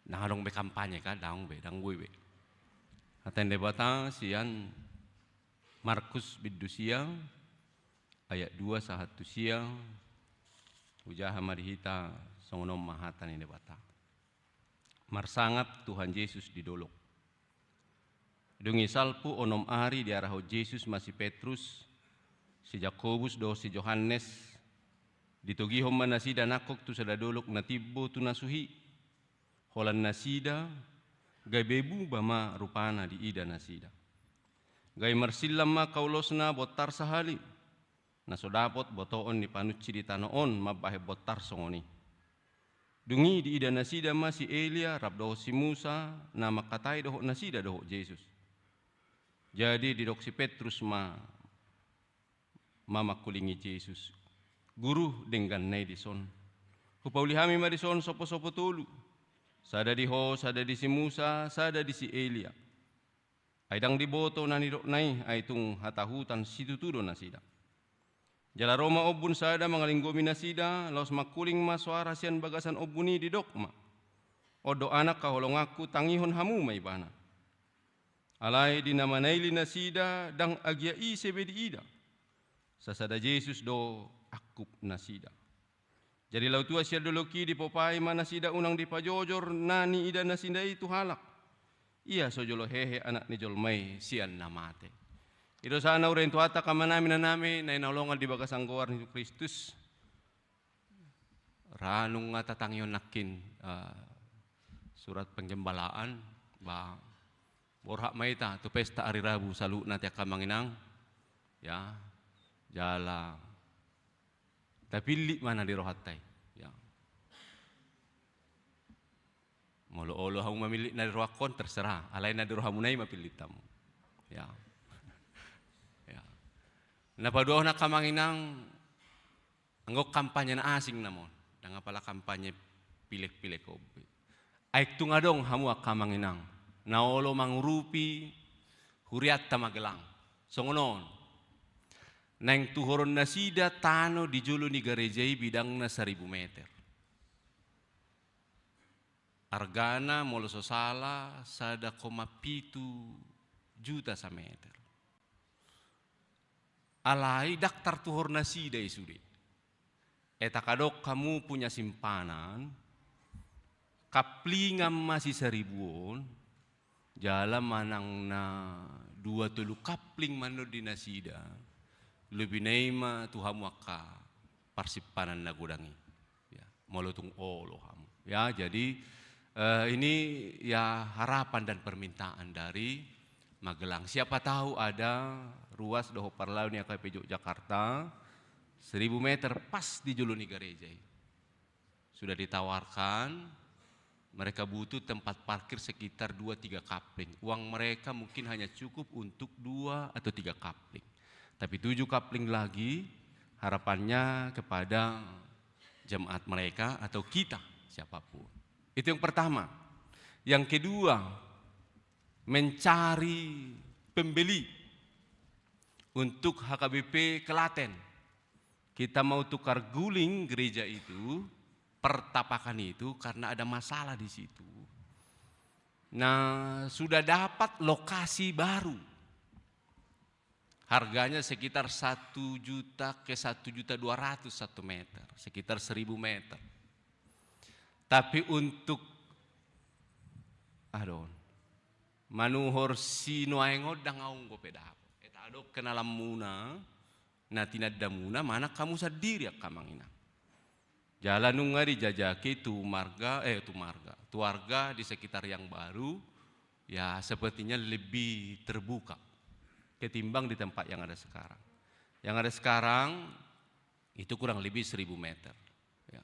Ndang adong be kampanye kan, daong be, ndang boi be. Hata ni Debata sian Markus bindu sia, ayat dua sahat tu sia. Hujaha ma di hita, songon on ma hata ni Debata. Marsangap Tuhan Jesus di dolok. Dung i salpu onom ari diarahon Jesus ma si Petrus, si Jakobus dohot si Johannes, ditogihon ma nasida nangkok tu sada dolok na timbo tu na suhi. Holan nasida, gabe buba ma rupana diida nasida. Gabe marsillam ma kaulosna bontar sahali, na so dapot botoon ni panunsi di tano on mambahen bontar songon i. Dung i diida nasida ma si Elia rap dohot si Musa, na mangkatai dohot nasida dohot Jesus. Jadi didok si Petrus ma, ma mangkulingi Jesus, "Guru, dengganna i dison. Hupauli hami ma dison sopo-sopo tolu. Sada di Ho, sada di si Musa, sada di si Elia. Ai ndang diboto na nidokna i, ai tung hatahutan situtu do nasida." Jala ro ma ombun sada mangalinggomi nasida, laos mangkuling ma soara sian bagasan ombun i, didok ma, "On do Anak haholonganku, tangihon hamu ma ibana." Alai di na manaili nasida ndang agia ise be diida, sasada Jesus do angkup nasida. Jadi laho tua sian dolok i dipopai ma nasida unang dipajojor na niida nasida i tu halak, ia so jolo hehe Anak ni jolma i sian na mate. I do sahat na hurang tu hata, angka amanami, inanami na hinaholongan di bagasan goar ni Kristus. Ra nunga tatangihon nangkin, eh, surat penggembalaan, ba, borhat ma hita tu pesta ari Rabu saluhutna, angka amang inang. Ya, jala tapillit ma na di rohanta i. Ya. Molo olo hamu mamillit na di rohangkon, terserah, alai na di rohamuna i ma pillit hamu. Ya. Ya. Na paduahon, angka amang inang, anggo kampanye na asing nama on, ndang apala kampanye pilek-pilek on be. Ai tung adong hamu, angka amang inang, na olo mangurupi hurianta Magelang. Songon on. Naeng tuhoron nasida tano di jolo ni gareja i, bidangna saribu meter. Argana, molo so sala, sada koma pitu juta sameter. Alai ndang tartuhor nasida i sude. Eta kadok hamu punya simpanan, kaplingan ma si saribu on, jala manang na dua tolu kapling mandok di nasida, lobina i ma tu hamu angka parsimpanan na godang i. Ya, molo tung olo hamu. Ya, jadi, eh, ini ya harapan dan permintaan dari Magelang. Siapa tahu ada ruas dohot parlao ni H K P Jogjakarta, seribu meter pas di jolo ni gareja i. Sudah ditawarkan, mereka butuh tempat parkir sekitar dua tiga kapling. Uang mereka mungkin hanya cukup untuk dua atau tiga kapling. Tapi tujuh kapling lagi harapannya kepada jemaat mereka atau kita, siapapun. Itu yang pertama. Yang kedua, mencari pembeli untuk H K B P Klaten. Kita mau tukar guling gereja itu, pertapakan itu, karena ada masalah di situ. Nah, sudah dapat lokasi baru. Harganya sekitar satu juta ke satu juta dua ratus satu meter, sekitar seribu meter. Tapi untuk, adong, manuhor si nuaeng on ndang adong dope dapot. Eta adong kenalanmuna, na tinandamuna manang hamu sandiri, angka amang inang. Jala nunga dijajaki tu marga, eh, tu marga, tu warga di sekitar yang baru, ya, sepertinya lebih terbuka ketimbang di tempat yang ada sekarang. Yang ada sekarang itu kurang lebih seribu meter. Ya.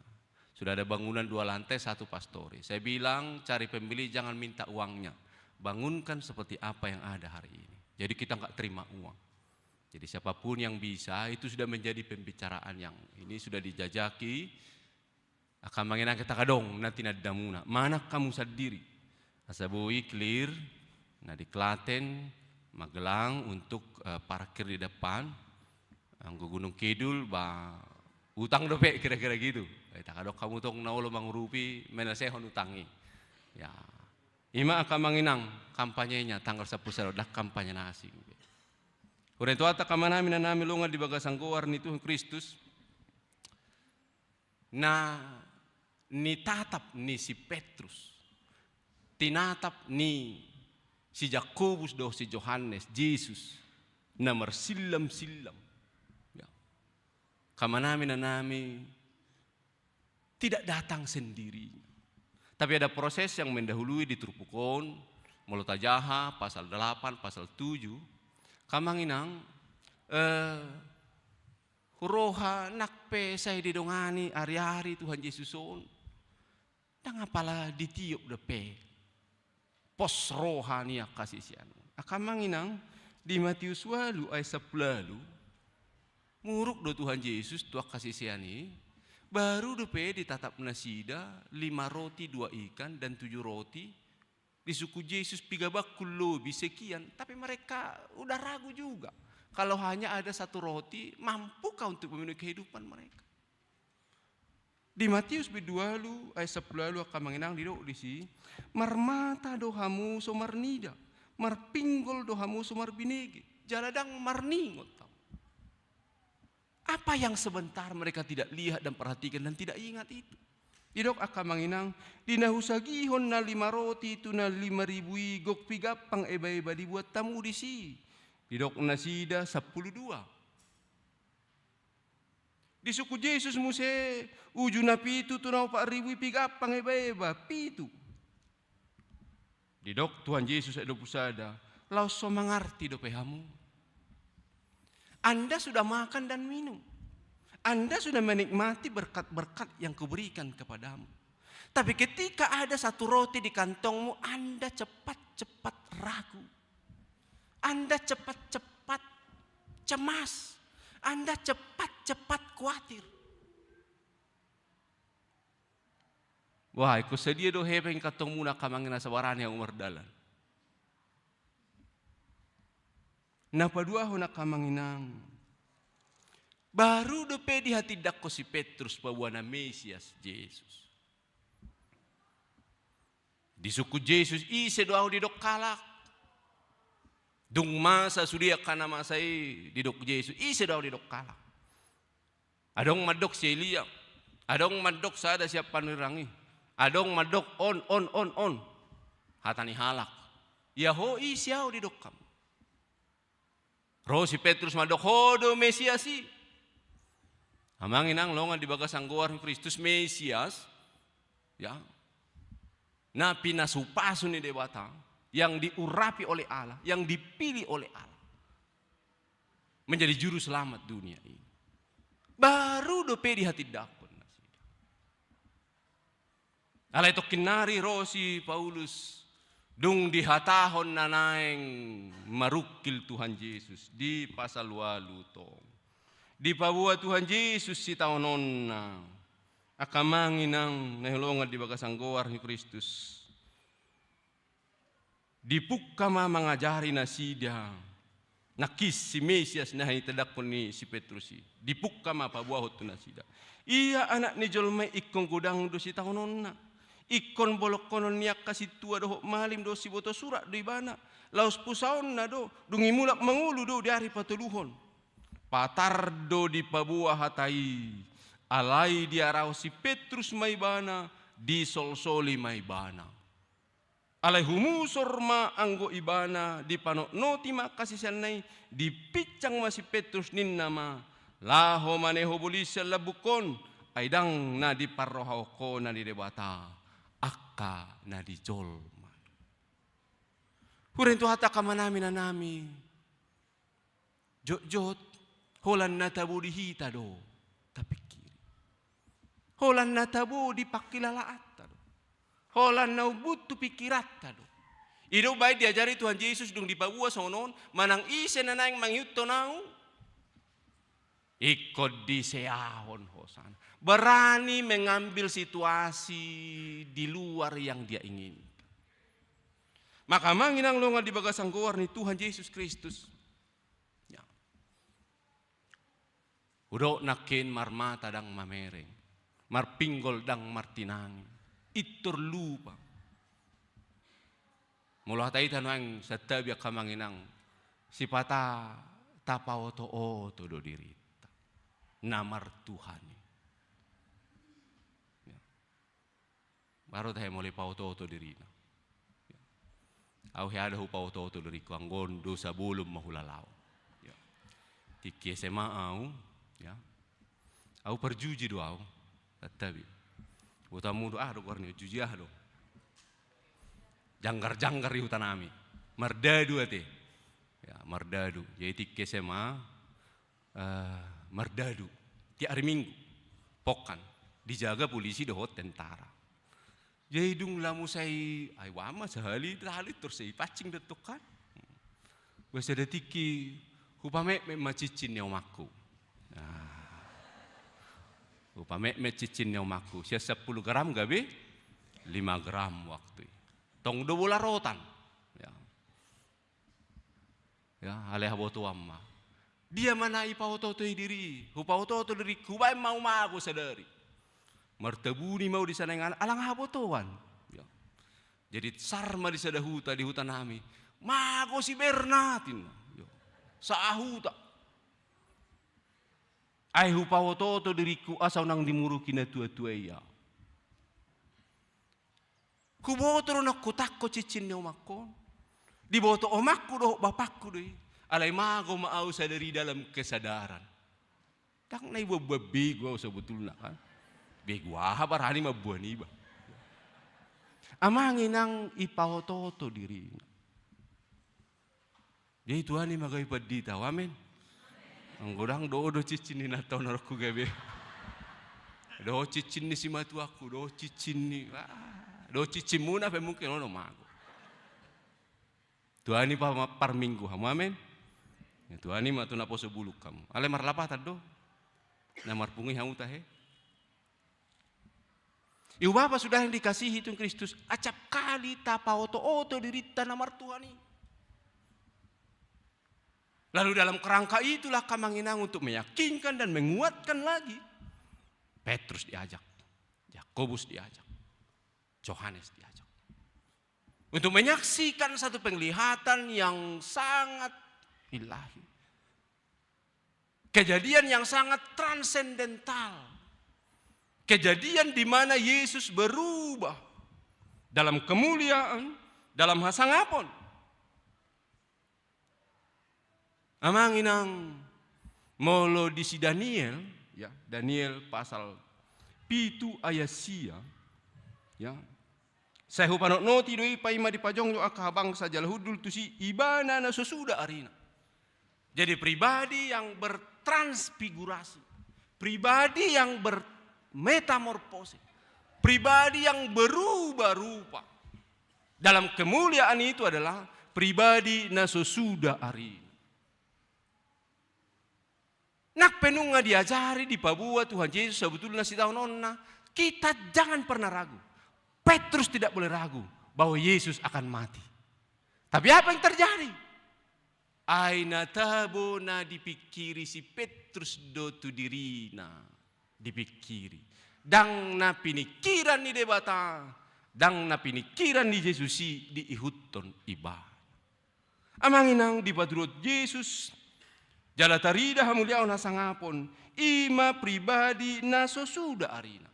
Sudah ada bangunan dua lantai, satu pastori. Saya bilang, cari pembeli, jangan minta uangnya. bangunkan seperti apa yang ada hari ini. Jadi kita nggak terima uang. Jadi siapapun yang bisa, itu sudah menjadi pembicaraan yang ini sudah dijajaki. Angka amang inang, kita kadong nanti na di damuna. Manang hamu sandiri. Asa boi clear, na di Klaten, Magelang untuk eh, parkir di depan. Anggo Gunung Kidul, ba utang dope kira-kira gitu. Eh, takadok hamu tong na olo mangurupi, menasehon utang i. Ya. Ima angka amang inang, kampanyenya tanggal sampulu sada, ndang kampanye na asing. Hurang tu hata angka amang nami, inang nami, longan di bagasan goar ni Tuhan Kristus. Na nitatap ni si Petrus, tinatap ni si Jakobus dohot si Johannes, Jesus, na marsillam-sillam. Ya. Angka amang nami, inang nami, tidak datang sendirinya. Tapi ada proses yang mendahului di turpuk on, molo tajaha, pasal delapan, pasal tujuh, angka amang inang, eh, roha nang pe sai didongani ari-ari Tuhan Jesus on. Ndang apala ditiop dope pos roha ni angka sisean. Angka amang inang, di Matius ualu ayat sampulu ualu, muruk do Tuhan Jesus tu angka sisean i, baru dope ditatap nasida lima roti dua ikan dan tujuh roti, disungkun Jesus piga bangkul lobi sekian, tapi mereka udah ragu juga. Kalau hanya ada satu roti, mampukah untuk memenuhi kehidupan mereka? Di Matius bindu ualu ayat sampulu ualu, angka amang inang, didok disi, marmata do hamu so marnida, marpinggol do hamu so marbinege, jala ndang marningot hamu. Apa yang sebentar mereka tidak lihat dan perhatikan dan tidak ingat itu? Didok angka amang inang, di na husagihon na lima roti tu na lima ribu i, gok pigampang eba-eba dibuat hamu disi? Didok nasida sampulu dua. Disungkun Jesus muse uju na pitu tu na opat ribu i, pigampang eba-eba, pitu. Didok Tuhan Jesus ayat dua puluh sada, laos so mangarti dope hamu? Anda sudah makan dan minum. Anda sudah menikmati berkat-berkat yang kuberikan kepadamu. Tapi ketika ada satu roti di kantongmu, Anda cepat-cepat ragu. Anda cepat-cepat cemas. Anda cepat-cepat khawatir. Wah, ingkon sadia do hepeng kantongmuna angka amang inang, asa barani hamu mardalan? Na paduahon angka amang inang, baru dope dihatindangkon si Petrus paboa na Mesias Jesus. Disungkun Jesus, ise do ahu didok halak? Dung masa sude angka na masa i, didok Jesus, ise do ahu didok halak? Adong mandok si Elia, adong mandok sada sian panurirang i, adong mandok on, on, on, on. Hata ni halak, ia ho i, ise ahu didok hamu? Ro si Petrus mandok, ho do Mesias i. Amang inang, longan di bagasan goar ni Kristus, Mesias, ya, na pinasu-pasu ni Debata, yang diurapi oleh Allah, yang dipilih oleh Allah menjadi juru selamat dunia ini. Baru dope dihatindangkon nasida. Alai tongkin nari ro si Paulus, dung dihatahon na naeng marungkil Tuhan Jesus di pasal ualu tong, dipaboa Tuhan Jesus sitaononna. Angka amang inang na hinaholongan di bagasan goar ni Kristus, dipungka ma mangajari nasida nangkin si Mesias na hinitandangkon ni si Petrus i. Dipungka ma paboahon tu nasida, ia Anak ni jolma i ingkon godang do sitaononna, ingkon bolongkonon ni angka sintua dohot malim dohot sibotosurat do Ibana, laos pusaonna do, dung i mulak mangolu do di ari patoluhon. Patar do dipaboa hata i, alai diarahon si Petrus ma Ibana, disolsoli ma Ibana. Alai humusor ma anggo Ibana, dipanotnoti ma angka siseanna i, dipinsang ma si Petrus, ninna ma, laho ma ne ho bolis sian lambungkon, ai ndang na diparrohahon ho na di Debata, angka na di jolma. Hurang tu hata angka amanami, inanami. Jotjot, holan na tabo di hita do tapingkiri. Holan na tabo di pangkilalaanta do. Holan na umbun tu pingkiranta do. I do umbaen diajari Tuhan Jesus dung dipaboa songon on, manang ise na naeng mangihuthon ahu, ingkon diseahon hosana. Berani mengambil situasi di luar yang dia inginkan. Maka amang inang longan di bagasan goar ni Tuhan Jesus Kristus. Ya. Hudok nangkin marmata ndang mamereng, marpinggol ndang martinangi, intor lupa. Molo hata hita nuaeng santabi angka amang inang, sipata tapaoto-oto do dirinta na martuhan i. Ya. Baru tahe molo ipaoto-oto dirina. Ya. Au hea do hupaoto-oto diringku, anggo on dosa bolon ma hulalaon. Ya. Tingki S M A au, ya. Au parjuji do au. Santabi. Boto hamu do, aha do goarna, juji aha do. Janggar-janggar di huta nami. Mardadu ate. Ya, mardadu. Jadi tingki S M A, eh, mardadu. Tiap hari Minggu. Pokan. Dijaga polisi dohot tentara. Jadi dung lamu sai, ai wama sahali, sahali tor sai pancing do tong kan. Boasa da tingki, hupametmet ma cincin ni omakku. Nah. Hupametmet cincin ni omakku. Sian sampulu gram gabe lima gram waktu i. Tong do bola rotan. Ya. Ya, alai habotoan ma. Dia ma na ipaoto-oto i diri, hupaoto-oto diringku, hubaen ma au mago sadari. Martabuni ma au di sana inganan, ala nga habotoan. Ya. Jadi sar ma di sada huta, di huta nami. Mago si Bernat, inna. Ya. Sahuta. Ai hupaoto-oto diringku asa unang dimuruki na tua-tua i au. Huboto do nang hutangko cincin ni omakku on. Diboto omakku dohot bapakku do i. Alai mago ma au sadari dalam kesadaran. Ndang na iboan-boan begu au sabotulna kan. Begu aha barani mamboan iba. Amang inang ipaoto-oto dirina. Jadi Tuhan i ma gabe pandita, amin. Anggo ndang dohot do cincin ni natorongku gabe. Dohot cincin ni simatuangku, dohot cincin ni, ah, dohot cincinmuna pe mungkin on do mago. Tuhan i pa-, parminggu hamu, amin. Ya, Tuhan i ma tu naposo bulung hamu. Alai marlapatan do. Na marpungu i hamu tahe. Ibu bapa sudah yang dikasihi Tuhan Kristus, acap kali tapaoto-oto dirinta na martuhan i. Lalu dalam kerangka itulah amang inang untuk meyakinkan dan menguatkan lagi. Petrus diajak, Yakobus diajak, Johannes diajak. Untuk menyaksikan satu penglihatan yang sangat ilahi. Kejadian yang sangat transendental. Kejadian di mana Yesus berubah dalam kemuliaan, dalam hasangapon. Amang inang, molo di si Daniel, ya, Daniel pasal pitu ayat sia, ya. Sai hupanotnoti do i, paima dipajongjong angka habangsa jala hundul tusi ibana na so suda arina. Jadi pribadi yang bertransfigurasi, pribadi yang bermetamorfosis, pribadi yang berubah rupa dalam kemuliaan itu adalah pribadi na so suda arina. Nang pe nunga diajari, dipaboa Tuhan Yesus sabotulna sitaononna, kita jangan pernah ragu. Petrus tidak boleh ragu bahwa Yesus akan mati. Tapi apa yang terjadi? Ai na tabo na dipingkiri si Petrus do tu dirina dipingkiri. Ndang na pinikiran ni Debata, ndang na pinikiran ni Jesus i diihuthon ibana. Amang inang, dipatuduhon Jesus, jala tarida hamuliaon hasangapon, i ma pribadi na so suda arina.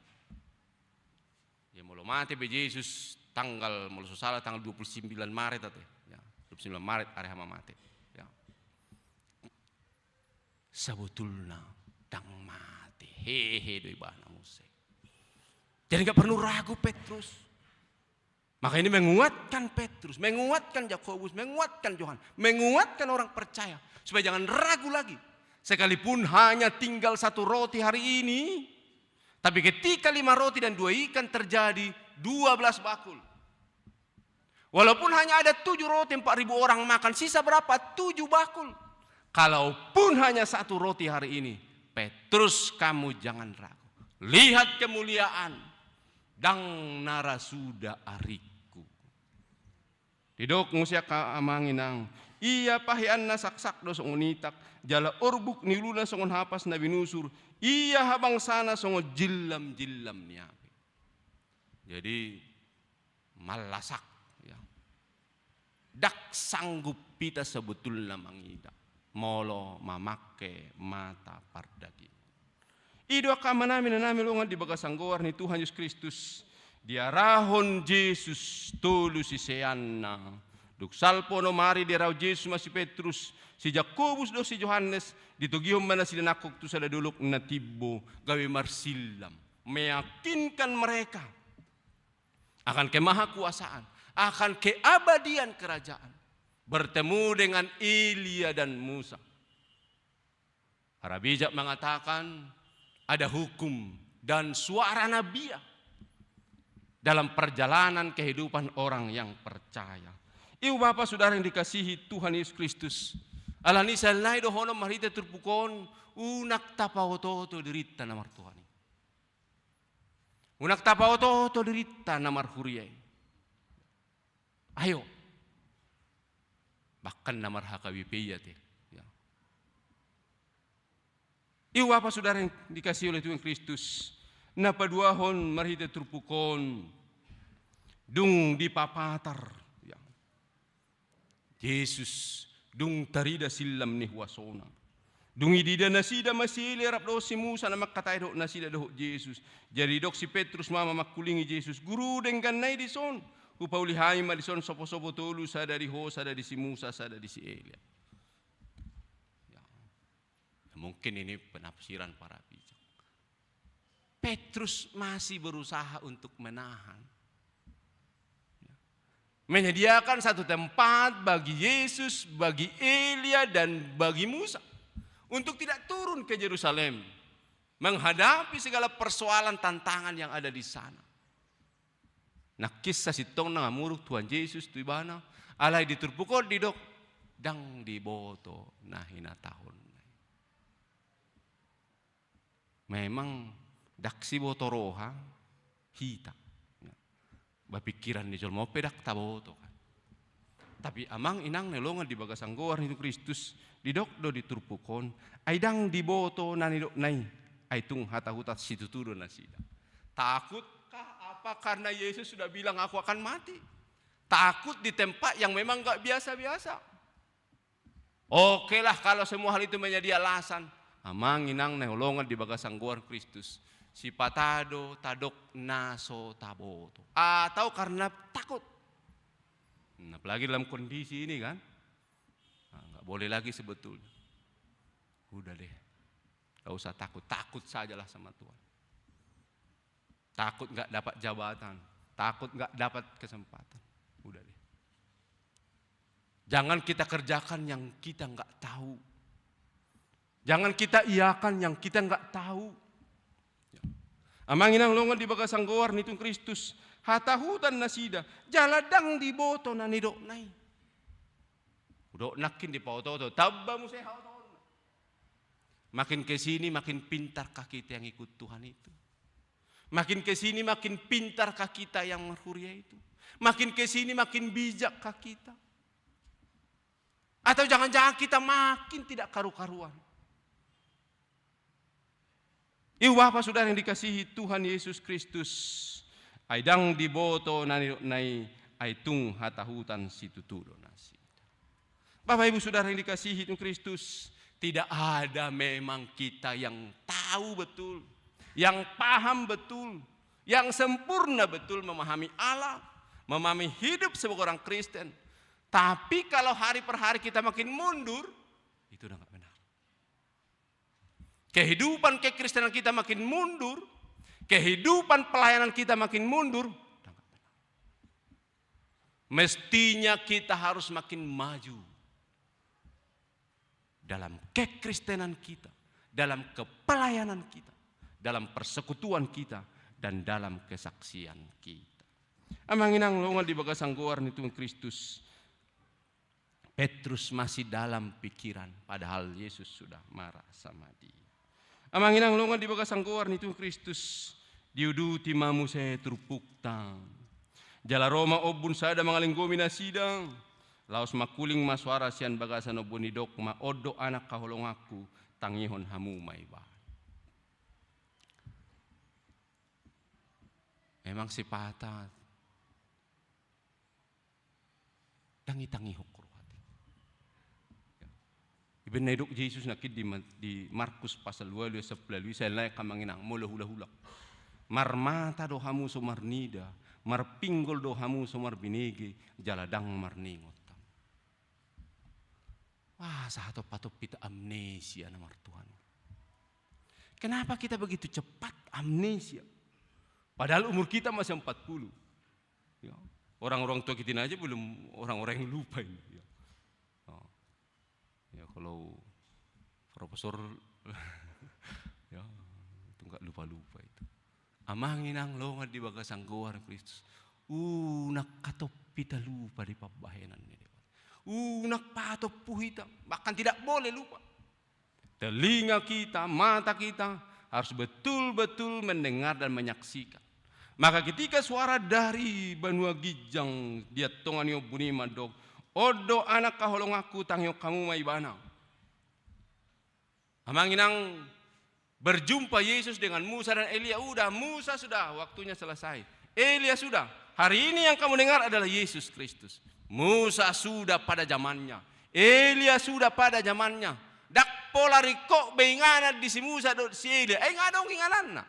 Ya, molo mate pe Jesus tanggal, molo so sala tanggal dua puluh sembilan Maret ate. Ya, dua puluh sembilan Maret ari hama mate. Ya. Sabotulna ndang mate, hehe do ibana muse. Jadi nggak perlu ragu Petrus. Maka ini menguatkan Petrus, menguatkan Yakobus, menguatkan Yohanes, menguatkan orang percaya supaya jangan ragu lagi. Sekalipun hanya tinggal satu roti hari ini, tapi ketika lima roti dan dua ikan terjadi dua belas bakul. Walaupun hanya ada tujuh roti, empat ribu orang makan, sisa berapa? Tujuh bakul. Kalaupun hanya satu roti hari ini, Petrus, kamu jangan ragu. Lihat kemuliaan, ndang na ra suda aringku. Didok muse angka amang inang, ia paheanna saksak do songon itak, jala orbuk ni uluna songon hapas na binusur, ia habangsana songon jillam-jillam ni api. Jadi, mallasak, ya. Ndang sanggup hita sebetulna mangida molo mamangke mata pardagingon. I do angka amanami, inanami, na hinaholongan di bagasan goar ni Tuhan Jesus Kristus, diarahon Jesus tolu siseanna. Dung salpu onom ari diarahon Jesus ma si Petrus, si Jakobus dohot si Johannes, ditogihon ma nasida nangkok tu sada dolok na timbo, gabe marsillam, meyakinkan mereka akan kemahakuasaan, akan keabadian kerajaan, bertemu dengan Elia dan Musa. Para bijak mengatakan ada hukum dan suara nabiya dalam perjalanan kehidupan orang yang percaya. Ibu bapa saudara yang dikasihi Tuhan Yesus Kristus, alani i songon na dohonon marhite turpuk on, unang tapaotooto dirinta na martuhan i. Unang tapaotooto dirinta na marhuria i. Ayo. Bahkan na mar-H K B P i ate. Ya. Ibu bapa saudara yang dikasihi oleh Tuhan Kristus, na paduahon marhite turpuk on, dung dipapatar, ya, Jesus, dung tarida sillam ni huasona. Dung idiida nasida ma si Elia rap dohot si Musa na mangkatai dohot nasida dohot Jesus. Jadi didok si Petrus ma mamangkulingi Jesus, Guru, denggan nai dison. Hupauli hami ma dison sopo-sopo tolu, sada di Ho, sada di si Musa, sada di si Elia. Ya. Mungkin ini penafsiran para bijak. Petrus masih berusaha untuk menahan. Ya. Menyediakan satu tempat bagi Yesus, bagi Elia, dan bagi Musa. Untuk tidak turun ke Yerusalem. Menghadapi segala persoalan, tantangan yang ada di sana. Nangkin sasintongna nunga muruk Tuhan Jesus tu ibana, alai di turpuk on didok, ndang diboto na hinatahonna i. Memang ndang siboto roha hita. Ba pikiran ni jolma on pe ndang taboto kan. Tapi amang inang na hinaholongan di bagasan goar ni Kristus, didok do di turpuk on, ai ndang diboto na nidokna i, ai tung hatahutan situtu do nasida. Takutkah apa karena Yesus sudah bilang, "Aku akan mati"? Takut di tempat yang memang nggak biasa-biasa. Oke lah kalau semua hal itu menjadi alasan. Amang inang na hinaholongan di bagasan goar Kristus, sipata do tadok na so taboto. Atau karena takut. Nah, apalagi dalam kondisi ini kan. Nah, nggak boleh lagi sebetulnya. Udah deh. Nggak usah takut. Takut sajalah sama Tuhan. Takut nggak dapat jabatan. Takut nggak dapat kesempatan. Udah deh. Jangan kita kerjakan yang kita nggak tahu. Jangan kita iakan yang kita nggak tahu. Ya. Amang inang na hinaholongan di bagasan goar ni Tuhan Kristus, hatahutan nasida, jala ndang diboto na nidokna i. Hudok nangkin dipaotooto, tamba muse haotoonna. Makin ke sini, makin pintarkah kita yang ikut Tuhan itu? Makin ke sini, makin pintarkah kita yang marhuria itu? Makin ke sini, makin bijakkah kita? Atau jangan-jangan kita makin tidak karu-karuan? Ibu bapa saudara yang dikasihi Tuhan Yesus Kristus, ai ndang diboto na nidokna i, ai tung hatahutan situtu do nasida. Bapak ibu saudara yang dikasihi Tuhan Kristus, tidak ada memang kita yang tahu betul, yang paham betul, yang sempurna betul memahami Allah, memahami hidup sebagai orang Kristen. Tapi kalau hari per hari kita makin mundur, itu udah nggak benar. Kehidupan kekristenan kita makin mundur, kehidupan pelayanan kita makin mundur, udah nggak benar. Mestinya kita harus makin maju dalam kekristenan kita, dalam kepelayanan kita, dalam persekutuan kita, dan dalam kesaksian kita. Amang inang longan di bagasan goar ni Tuhan Kristus, Petrus masih dalam pikiran, padahal Yesus sudah marah sama dia. Amang inang longan di bagasan goar ni Tuhan Kristus, diuduti ma muse turpukta. Jala ro ma ombun sada mangalinggomi nasida, laos mangkuling ma soara sian bagasan ombun, didok ma: On do Anak haholonganku, tangihon hamu ma ibana. Memang sipata ndang itangihon rohanta. Ibaen na didok Jesus nangkin di Ma-, di Markus pasal ualu ayat sampulu ualu, sai lae amang inang, molo hulahula. Marmata do hamu so marnida, marpinggol do hamu so marbinege, jala ndang marningot. Wah, sahat patompa hita amnesia na martuhan. Kenapa kita begitu cepat amnesia? Padahal umur kita masih empat puluh. Ya. Orang-orang tua kita ini aja belum orang-orang yang lupa ini. Ya. Oh. Ya, kalau profesor, ya, itu nggak lupa-lupa itu. Amang inang longan di bagasan goar Kristus. Unang patompa hita lupa di pambahenan ni Debata. Unang patompa hita, bahkan tidak boleh lupa. Telinga kita, mata kita harus betul-betul mendengar dan menyaksikan. Maka ketika suara dari banua ginjang di tonga ni ombun i mandok, "On do Anak haholonganku, tangihon hamu ma ibana." Amang inang, berjumpa Yesus dengan Musa dan Elia, udah, Musa sudah, waktunya selesai. Elia sudah. Hari ini yang kamu dengar adalah Yesus Kristus. Musa sudah pada zamannya. Elia sudah pada zamannya. Ndang pola ringkot be inganan di si Musa dohot si Elia. Eh, nunga adong ingananna.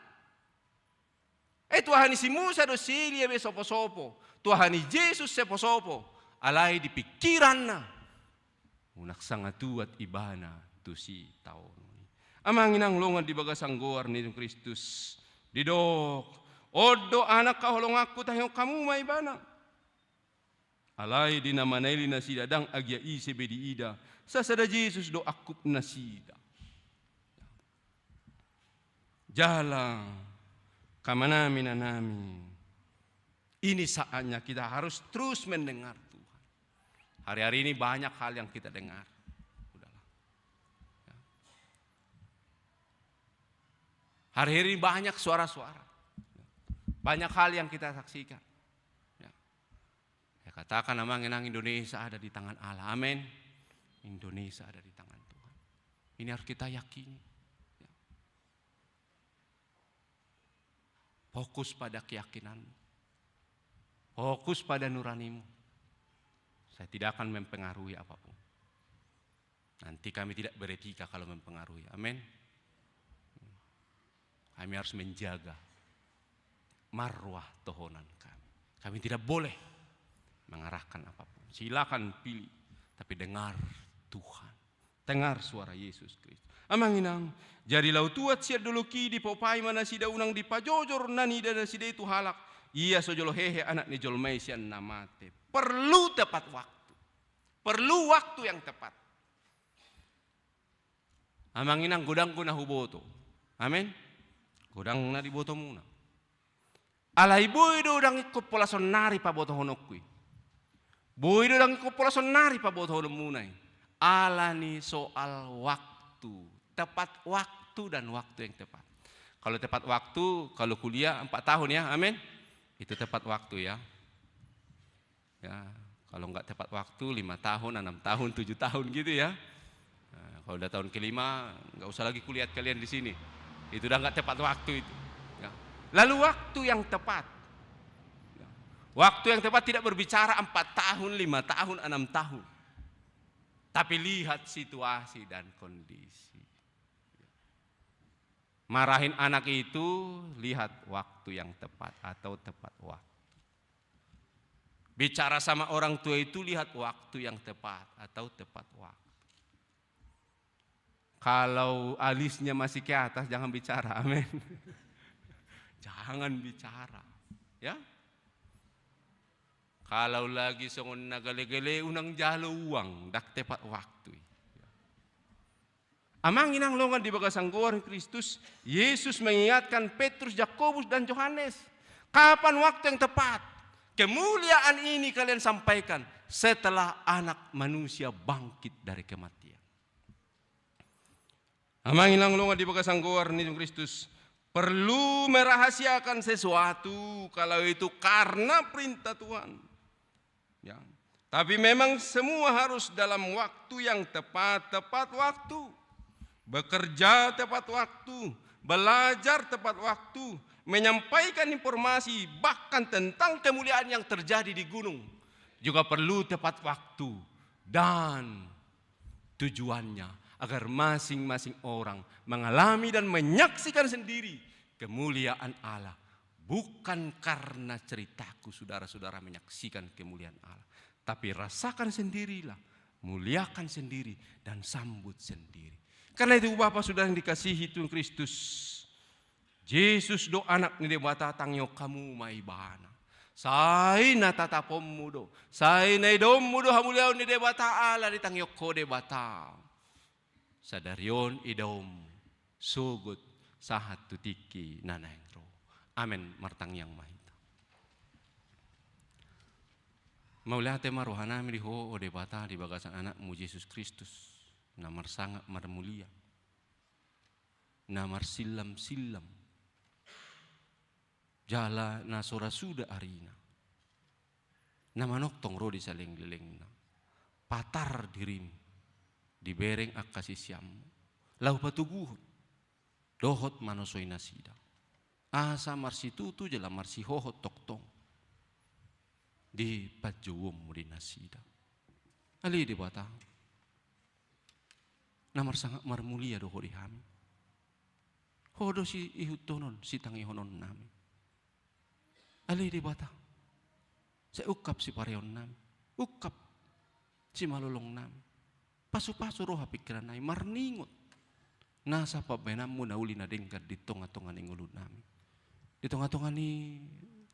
Eh, Tuhan i, si Musa dohot si Elia be sopo-sopo. Tuhan i Jesus sopo-sopo. Alai di pikiranna, unang sanga tuat ibana tu sitaonon i. Amang inang longan di bagasan goar ni Kristus. Didok, "On do Anak haholonganku, tangihon hamu ma ibana." Alai di na manaili nasida ndang agia ise be diida, sasada Jesus do angkup nasida. Jala, amang inang, inanami, ini saatnya kita harus terus mendengar Tuhan. Hari-hari ini banyak hal yang kita dengar. Udahlah. Ya. Hari-hari ini banyak suara-suara. Banyak hal yang kita saksikan. Ya. Ya, katakan amang inang, Indonesia ada di tangan Allah. Amin. Indonesia ada di tangan Tuhan. Ini harus kita yakini. Ya. Fokus pada keyakinanmu. Fokus pada nuranimu. Saya tidak akan mempengaruhi apapun. Nanti kami tidak beretika kalau mempengaruhi. Amin. Kami harus menjaga marwah tohonan kami. Kami tidak boleh mengarahkan apapun. Silakan pilih, tapi dengar Tuhan. Dengar suara Yesus Kristus. Amang inang, jadi laho tuat sian dolok i, dipaopai ma nasida unang dipajojor na niida nasida i tu halak. Ia so jolo hehe Anak ni jolma i sian na mate. Perlu tepat waktu. Perlu waktu yang tepat. Amang inang, godang do na huboto. Amin. Godang na dibotomuna. Alai boi do ndang ingkon pola sonari pabotohononku i. Boi do ndang ingkon pola sonari pabotohononmuna i. Alani soal waktu. Tepat waktu dan waktu yang tepat. Kalau tepat waktu, kalau kuliah empat tahun ya, amin. Itu tepat waktu ya. Ya, kalau nggak tepat waktu, lima tahun, enam tahun, tujuh tahun gitu ya. Nah, kalau udah tahun kelima, nggak usah lagi kulihat kalian di sini. Itu udah nggak tepat waktu itu. Ya. Lalu waktu yang tepat. Ya. Waktu yang tepat tidak berbicara empat tahun, lima tahun, enam tahun. Tapi lihat situasi dan kondisi. Marahin anak itu, lihat waktu yang tepat atau tepat waktu. Bicara sama orang tua itu, lihat waktu yang tepat atau tepat waktu. Kalau alisnya masih ke atas, jangan bicara, amin. Jangan bicara, ya. Kalau lagi songon na gale-gale, unang jalo uang, ndang tepat waktu i. Amang inang longan di bagasan goar Kristus, Yesus mengingatkan Petrus, Jakobus, dan Yohanes. Kapan waktu yang tepat? Kemuliaan ini kalian sampaikan setelah Anak Manusia bangkit dari kematian. Amang inang na hinaholongan di bagasan goar ni Kristus, perlu merahasiakan sesuatu kalau itu karena perintah Tuhan. Ya. Tapi memang semua harus dalam waktu yang tepat, tepat waktu. Bekerja tepat waktu, belajar tepat waktu, menyampaikan informasi bahkan tentang kemuliaan yang terjadi di gunung juga perlu tepat waktu dan tujuannya agar masing-masing orang mengalami dan menyaksikan sendiri kemuliaan Allah. Bukan karena ceritaku, saudara-saudara, menyaksikan kemuliaan Allah, tapi rasakan sendirilah, muliakan sendiri, dan sambut sendiri. Karena itu, Bapa, saudara yang dikasihi Tuhan Kristus, Jesus do Anak ni Debata, tangihon hamu ma Ibana. Sai na tataponmu do, sai na idaonmu do hamuliaon ni Debata Allah, ditangihon ho Debata. Sadari on idaonmu, sogot sahat tu tingki na naeng ro. Amen. Martangiang ma hita. Mauliate ma rohanami di Ho, o Debata, di bagasan Anakmu Jesus Kristus, na marsangap marmulia, na marsillam-sillam, jala na so ra suda arina, na manongtong ro di saleleng-lelengna, patar dirimu, dibereng angka siseanmu, laho patoguhon dohot manosoi nasida, asa marsitutu jala marsihohot tongtong di panjouonmu di nasida. Ale Debata, na marsangap marmulia do Ho di hami. Ho do siihuthononnami, sitangihononnami. Ale Debata, sai ungkap sipareonnami, ungkap simalolongnami. Pasu-pasu roha pingkirannami marningot nasa pambahenanmu na uli na denggan di tonga-tonga ni ngolunami, di tonga-tonga ni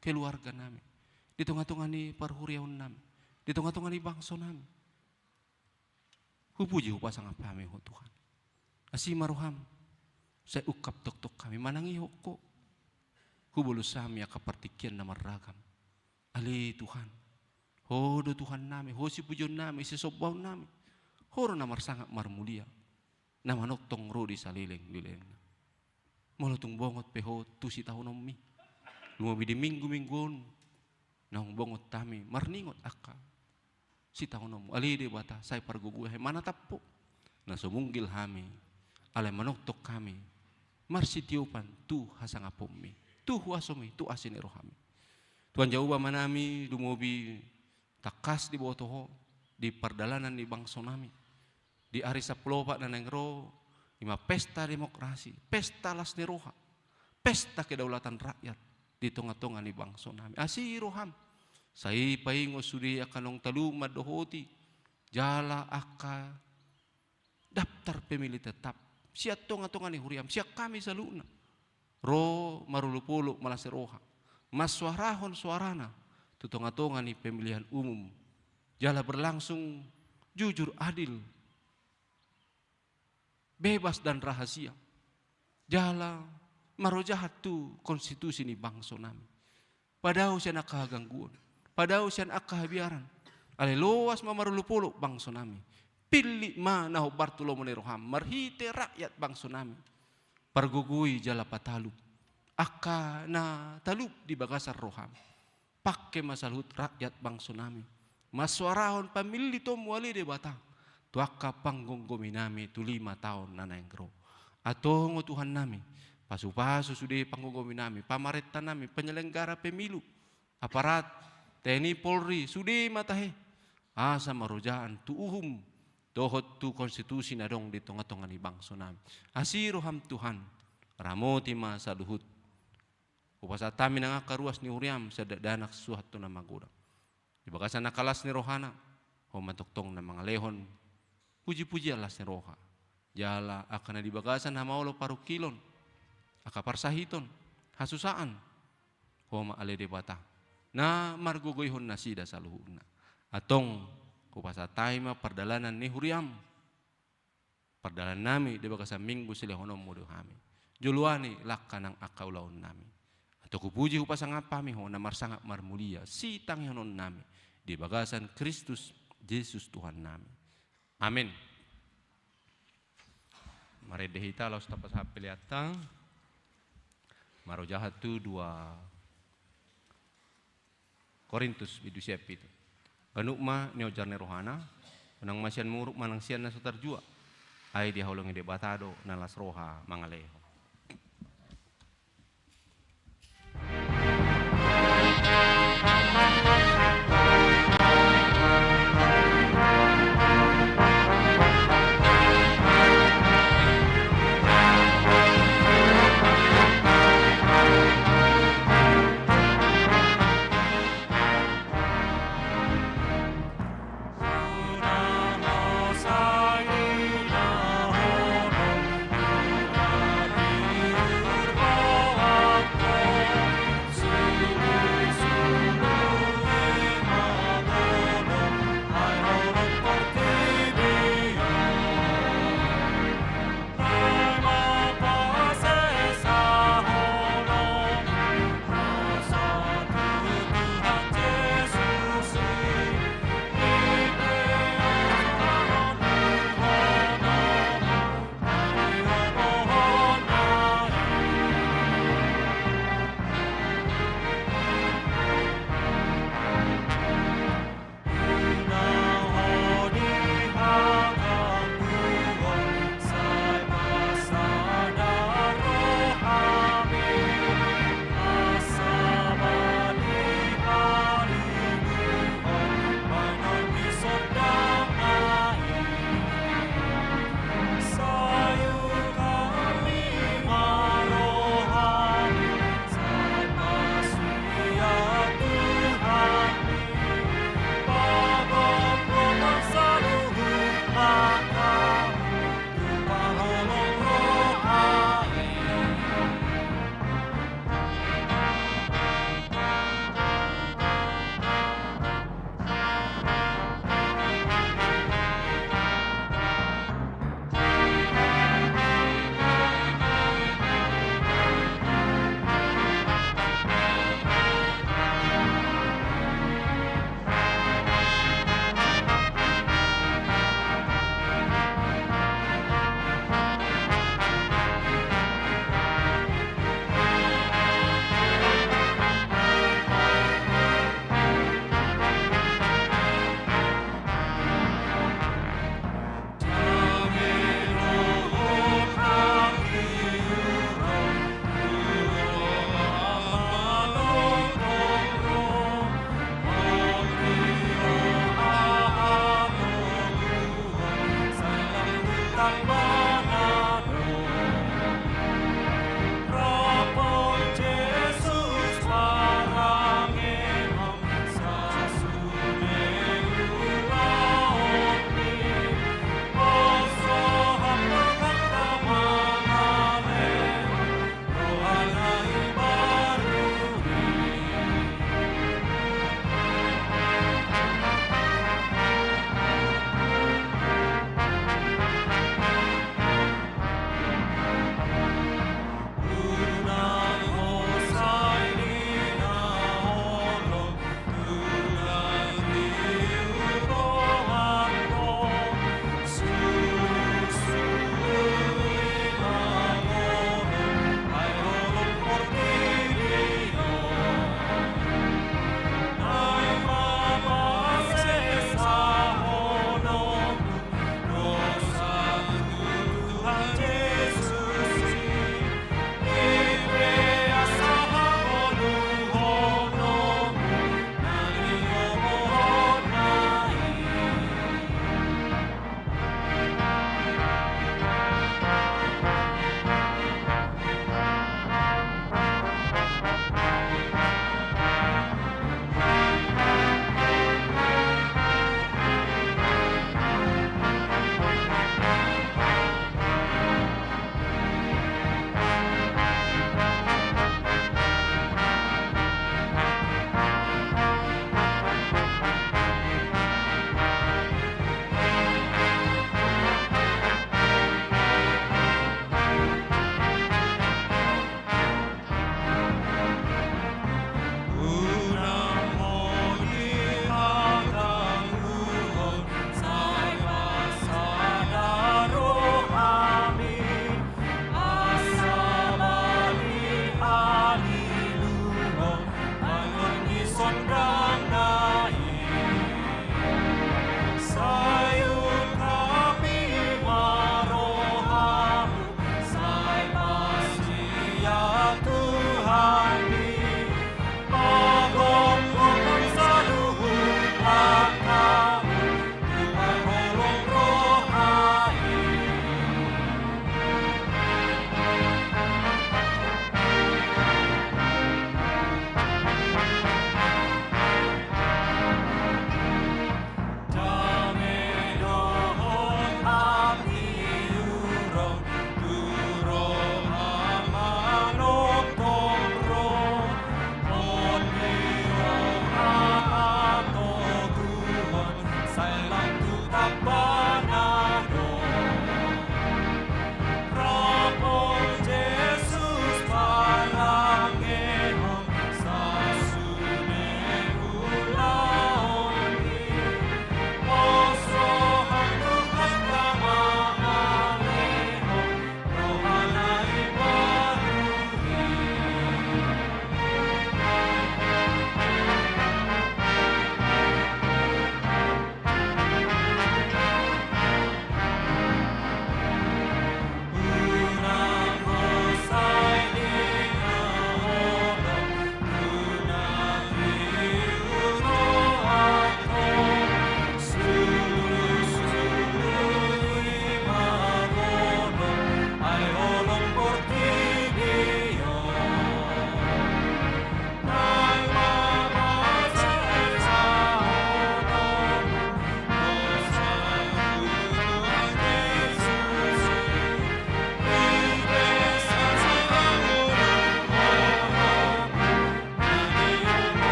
keluarganami, di tonga-tonga ni parhuriaonnami, di tonga-tonga ni bangsonami. Hupuji, hupasangap hami Ho Tuhan. Asi ma roham, sai ungkap tongtong hami manangihon Ho. Hubolus hami angka partingkian na marragam. Ale Tuhan, Ho do Tuhannami, Ho sipujionnami, sisombaonnami. Ho do na marsangap marmulia, na manongtong ro di saleleng-lelengna. Molo tung bongot pe Ho tu sitaononmi, lumobi di minggu-minggu on, naung bongot hami marningot angka sitaononmu. Ale Debata, sai pargogoi hami manatap Ho, na so munggil hami, alai manongtong hami marsitiopan tu hasangaponmi, tu huasomi, tu asi ni rohami. Tuhan Jahowa, manami lumobi tangkas diboto Ho di pardalanan ni bangsonami di ari sampulu opat na naeng ro, i ma pesta demokrasi, pesta las ni roha, pesta kedaulatan rakyat di tonga-tonga ni bangsonami. Asi roham, sai paingot sude angka naung talu mandohoti jala angka daftar pemilih tetap sian tonga-tonga ni huriam, sian hami saluhutna, ro marolop-olop ma las ni roha, mansuarahon suarana tu tonga-tonga ni pemilihan umum, jala berlangsung jujur, adil, bebas dan rahasia, jala marojahan tu konstitusi ni bangsonami. Padao sian angka hagangguon, padao sian angka habiaran, alai loas ma marolop-olop bangsonami. Pillit ma na hombar tu lomo ni roham marhite rakyat bangsonami. Pargogoi jala patalup angka na talup di bagasan roham. Pangke ma saluhut rakyat bangsonami mansuarahon pamillitonmu, ale Debata, tu angka panggomgominami tu lima taon na naeng ro. Antong, o Tuhannami, pasu-pasu sude panggomgominami, pamarentanami, penyelenggara pemilu, aparat, T N I, Polri, sude ma tahe, asa marojaan tu uhum dohot tu konstitusi na adong di tonga-tonga ni bangsonami. Asi roham Tuhan, ramoti ma saluhut. Hupasahat hami nang angka ruas ni huriam sian dakdanak suhat tu na magodang. Di bagasan angka las ni rohana, Ho ma tongtong na mangalehon puji-pujian las ni roha. Jala angka na di bagasan hamaolon parungkilon, angka parsahiton, hasusaan, Ho ma ale Debata na margogoihon nasida saluhutna. Antong, hupasahat hami ma pardalanan ni huriam, pardalanannami di bagasan minggu silehononmu do hami. Joloani langka nang angka ulaonnami. Tung hupuji hupasangap hami Ho na marsangap marmulia sitangihononnami di bagasan Kristus Jesus Tuhannami. Amen. Marende hita laos tapasahat peleanta, marojahan tu dua Korintus bindu sian pitu. Ganup ma niojar ni rohana, unang ma sian muruk manang sian na so tarjua. Ai dihaholongi Debata do na las roha mangalehon.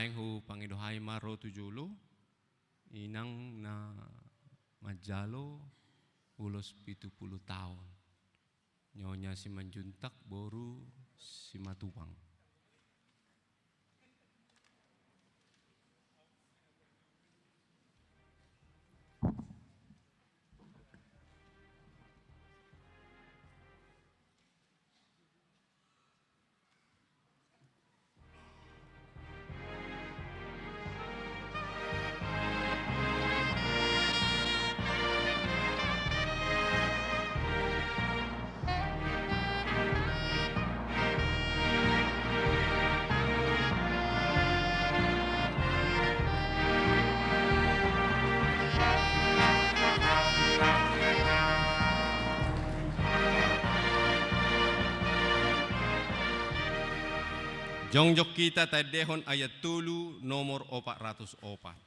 Naeng hupangido hami ma ro tu jolo, inang na manjalo ulos pitu pulu taon. Nyonya Simanjuntak boru Simatupang. Jongjong hita taendehon ayat tolu nomor opat ratus opat.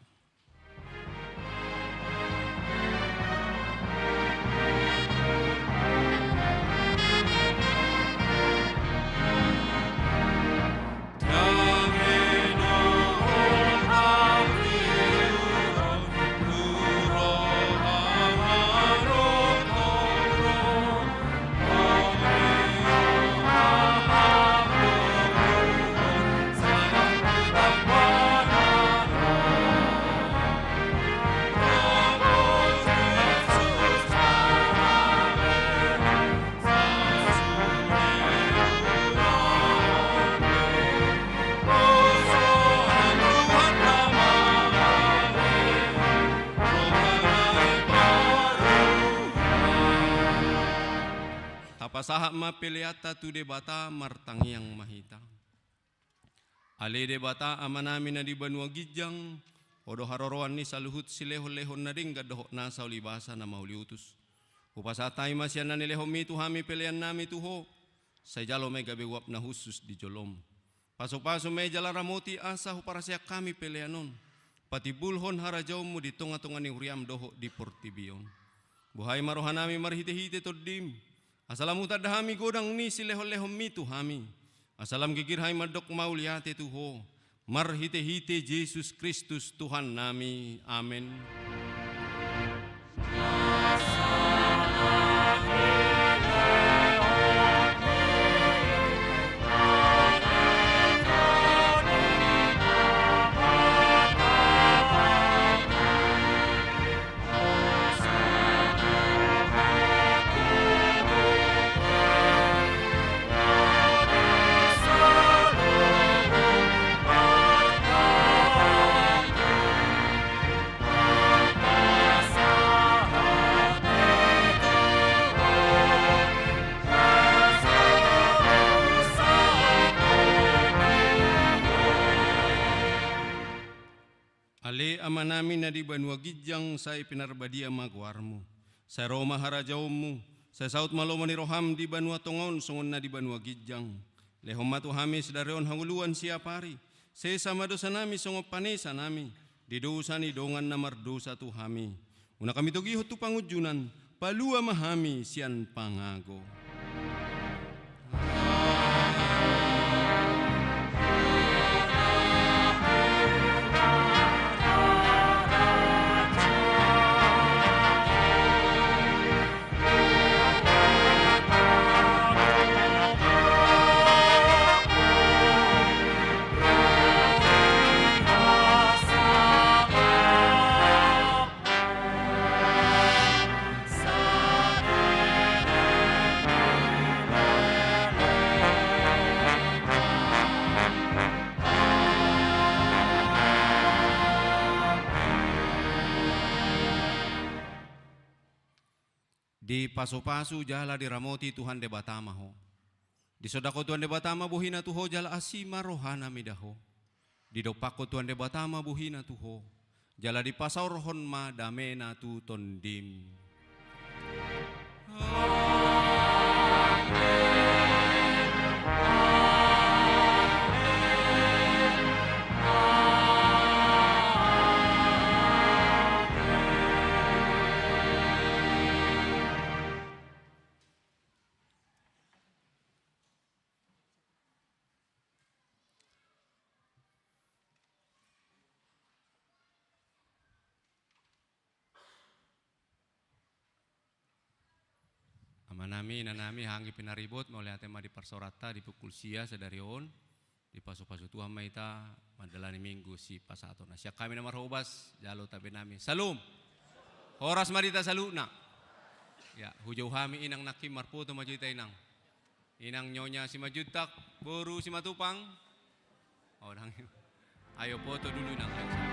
Tapasahat ma peleanta tu Debata, martangiang ma hita. Ale Debata Amanami na di banua ginjang, Ho do haroroan ni saluhut silehonlehon na denggan dohot nasa ulibasa na mauliutus. Hupasahat hami ma sian na nilehonMi tu hami peleannami tu Ho, sai jalo ma i gabe uap na hushus di joloM. Pasupasu ma i jala ramoti asa huparaseak hami pelean on patimbulhon harajaonMu di tongatonga ni huriaM dohot di portibi on. Buhai ma rohanami marhitehite TondiM, asa lam hutanda hami godang ni silehonlehonMi tu hami, asa lam girgir hami mandok mauliate tu Ho, marhitehite Jesus Kristus Tuhannami. Amen. Ale Amanami na di banua ginjang, sai pinarbadia ma goarMu. Sai ro ma harajaonMu. Sai saut ma lomo ni rohaM di banua tonga on songon na di banua ginjang. Lehon ma tu hami sadari on hangoluan siapari. Sesa ma dosanami songon panesanami di dosa ni dongan na mardosa tu hami. Unang hami togihon tu pangunjunan, palua ma hami sian pangago. Dipasupasu jala diramoti Tuhan Debata ma ho. Disondangkon Tuhan Debata ma bohiNa tu ho jala asi ma rohaNa mida ho. Didompakkon Tuhan Debata ma bohiNa tu ho, jala dipasaorhon ma dameNa tu tondim. Nami, inang nami, anggi pinaribot, mauliate ma di parsaoranta di pukul sia sadari on. Dipasupasu Tuhan ma hita mandalani minggu sipasahaton. Sian hami na marhobas, jalo tabe nami. Syalom. Horas ma di hita saluhutna. Ya, hujou hami inang nangkin, marfoto ma jo hita inang. Inang Nyonya Simanjuntak, boru Simatupang. Oh, nang. Ayo foto dulu inang.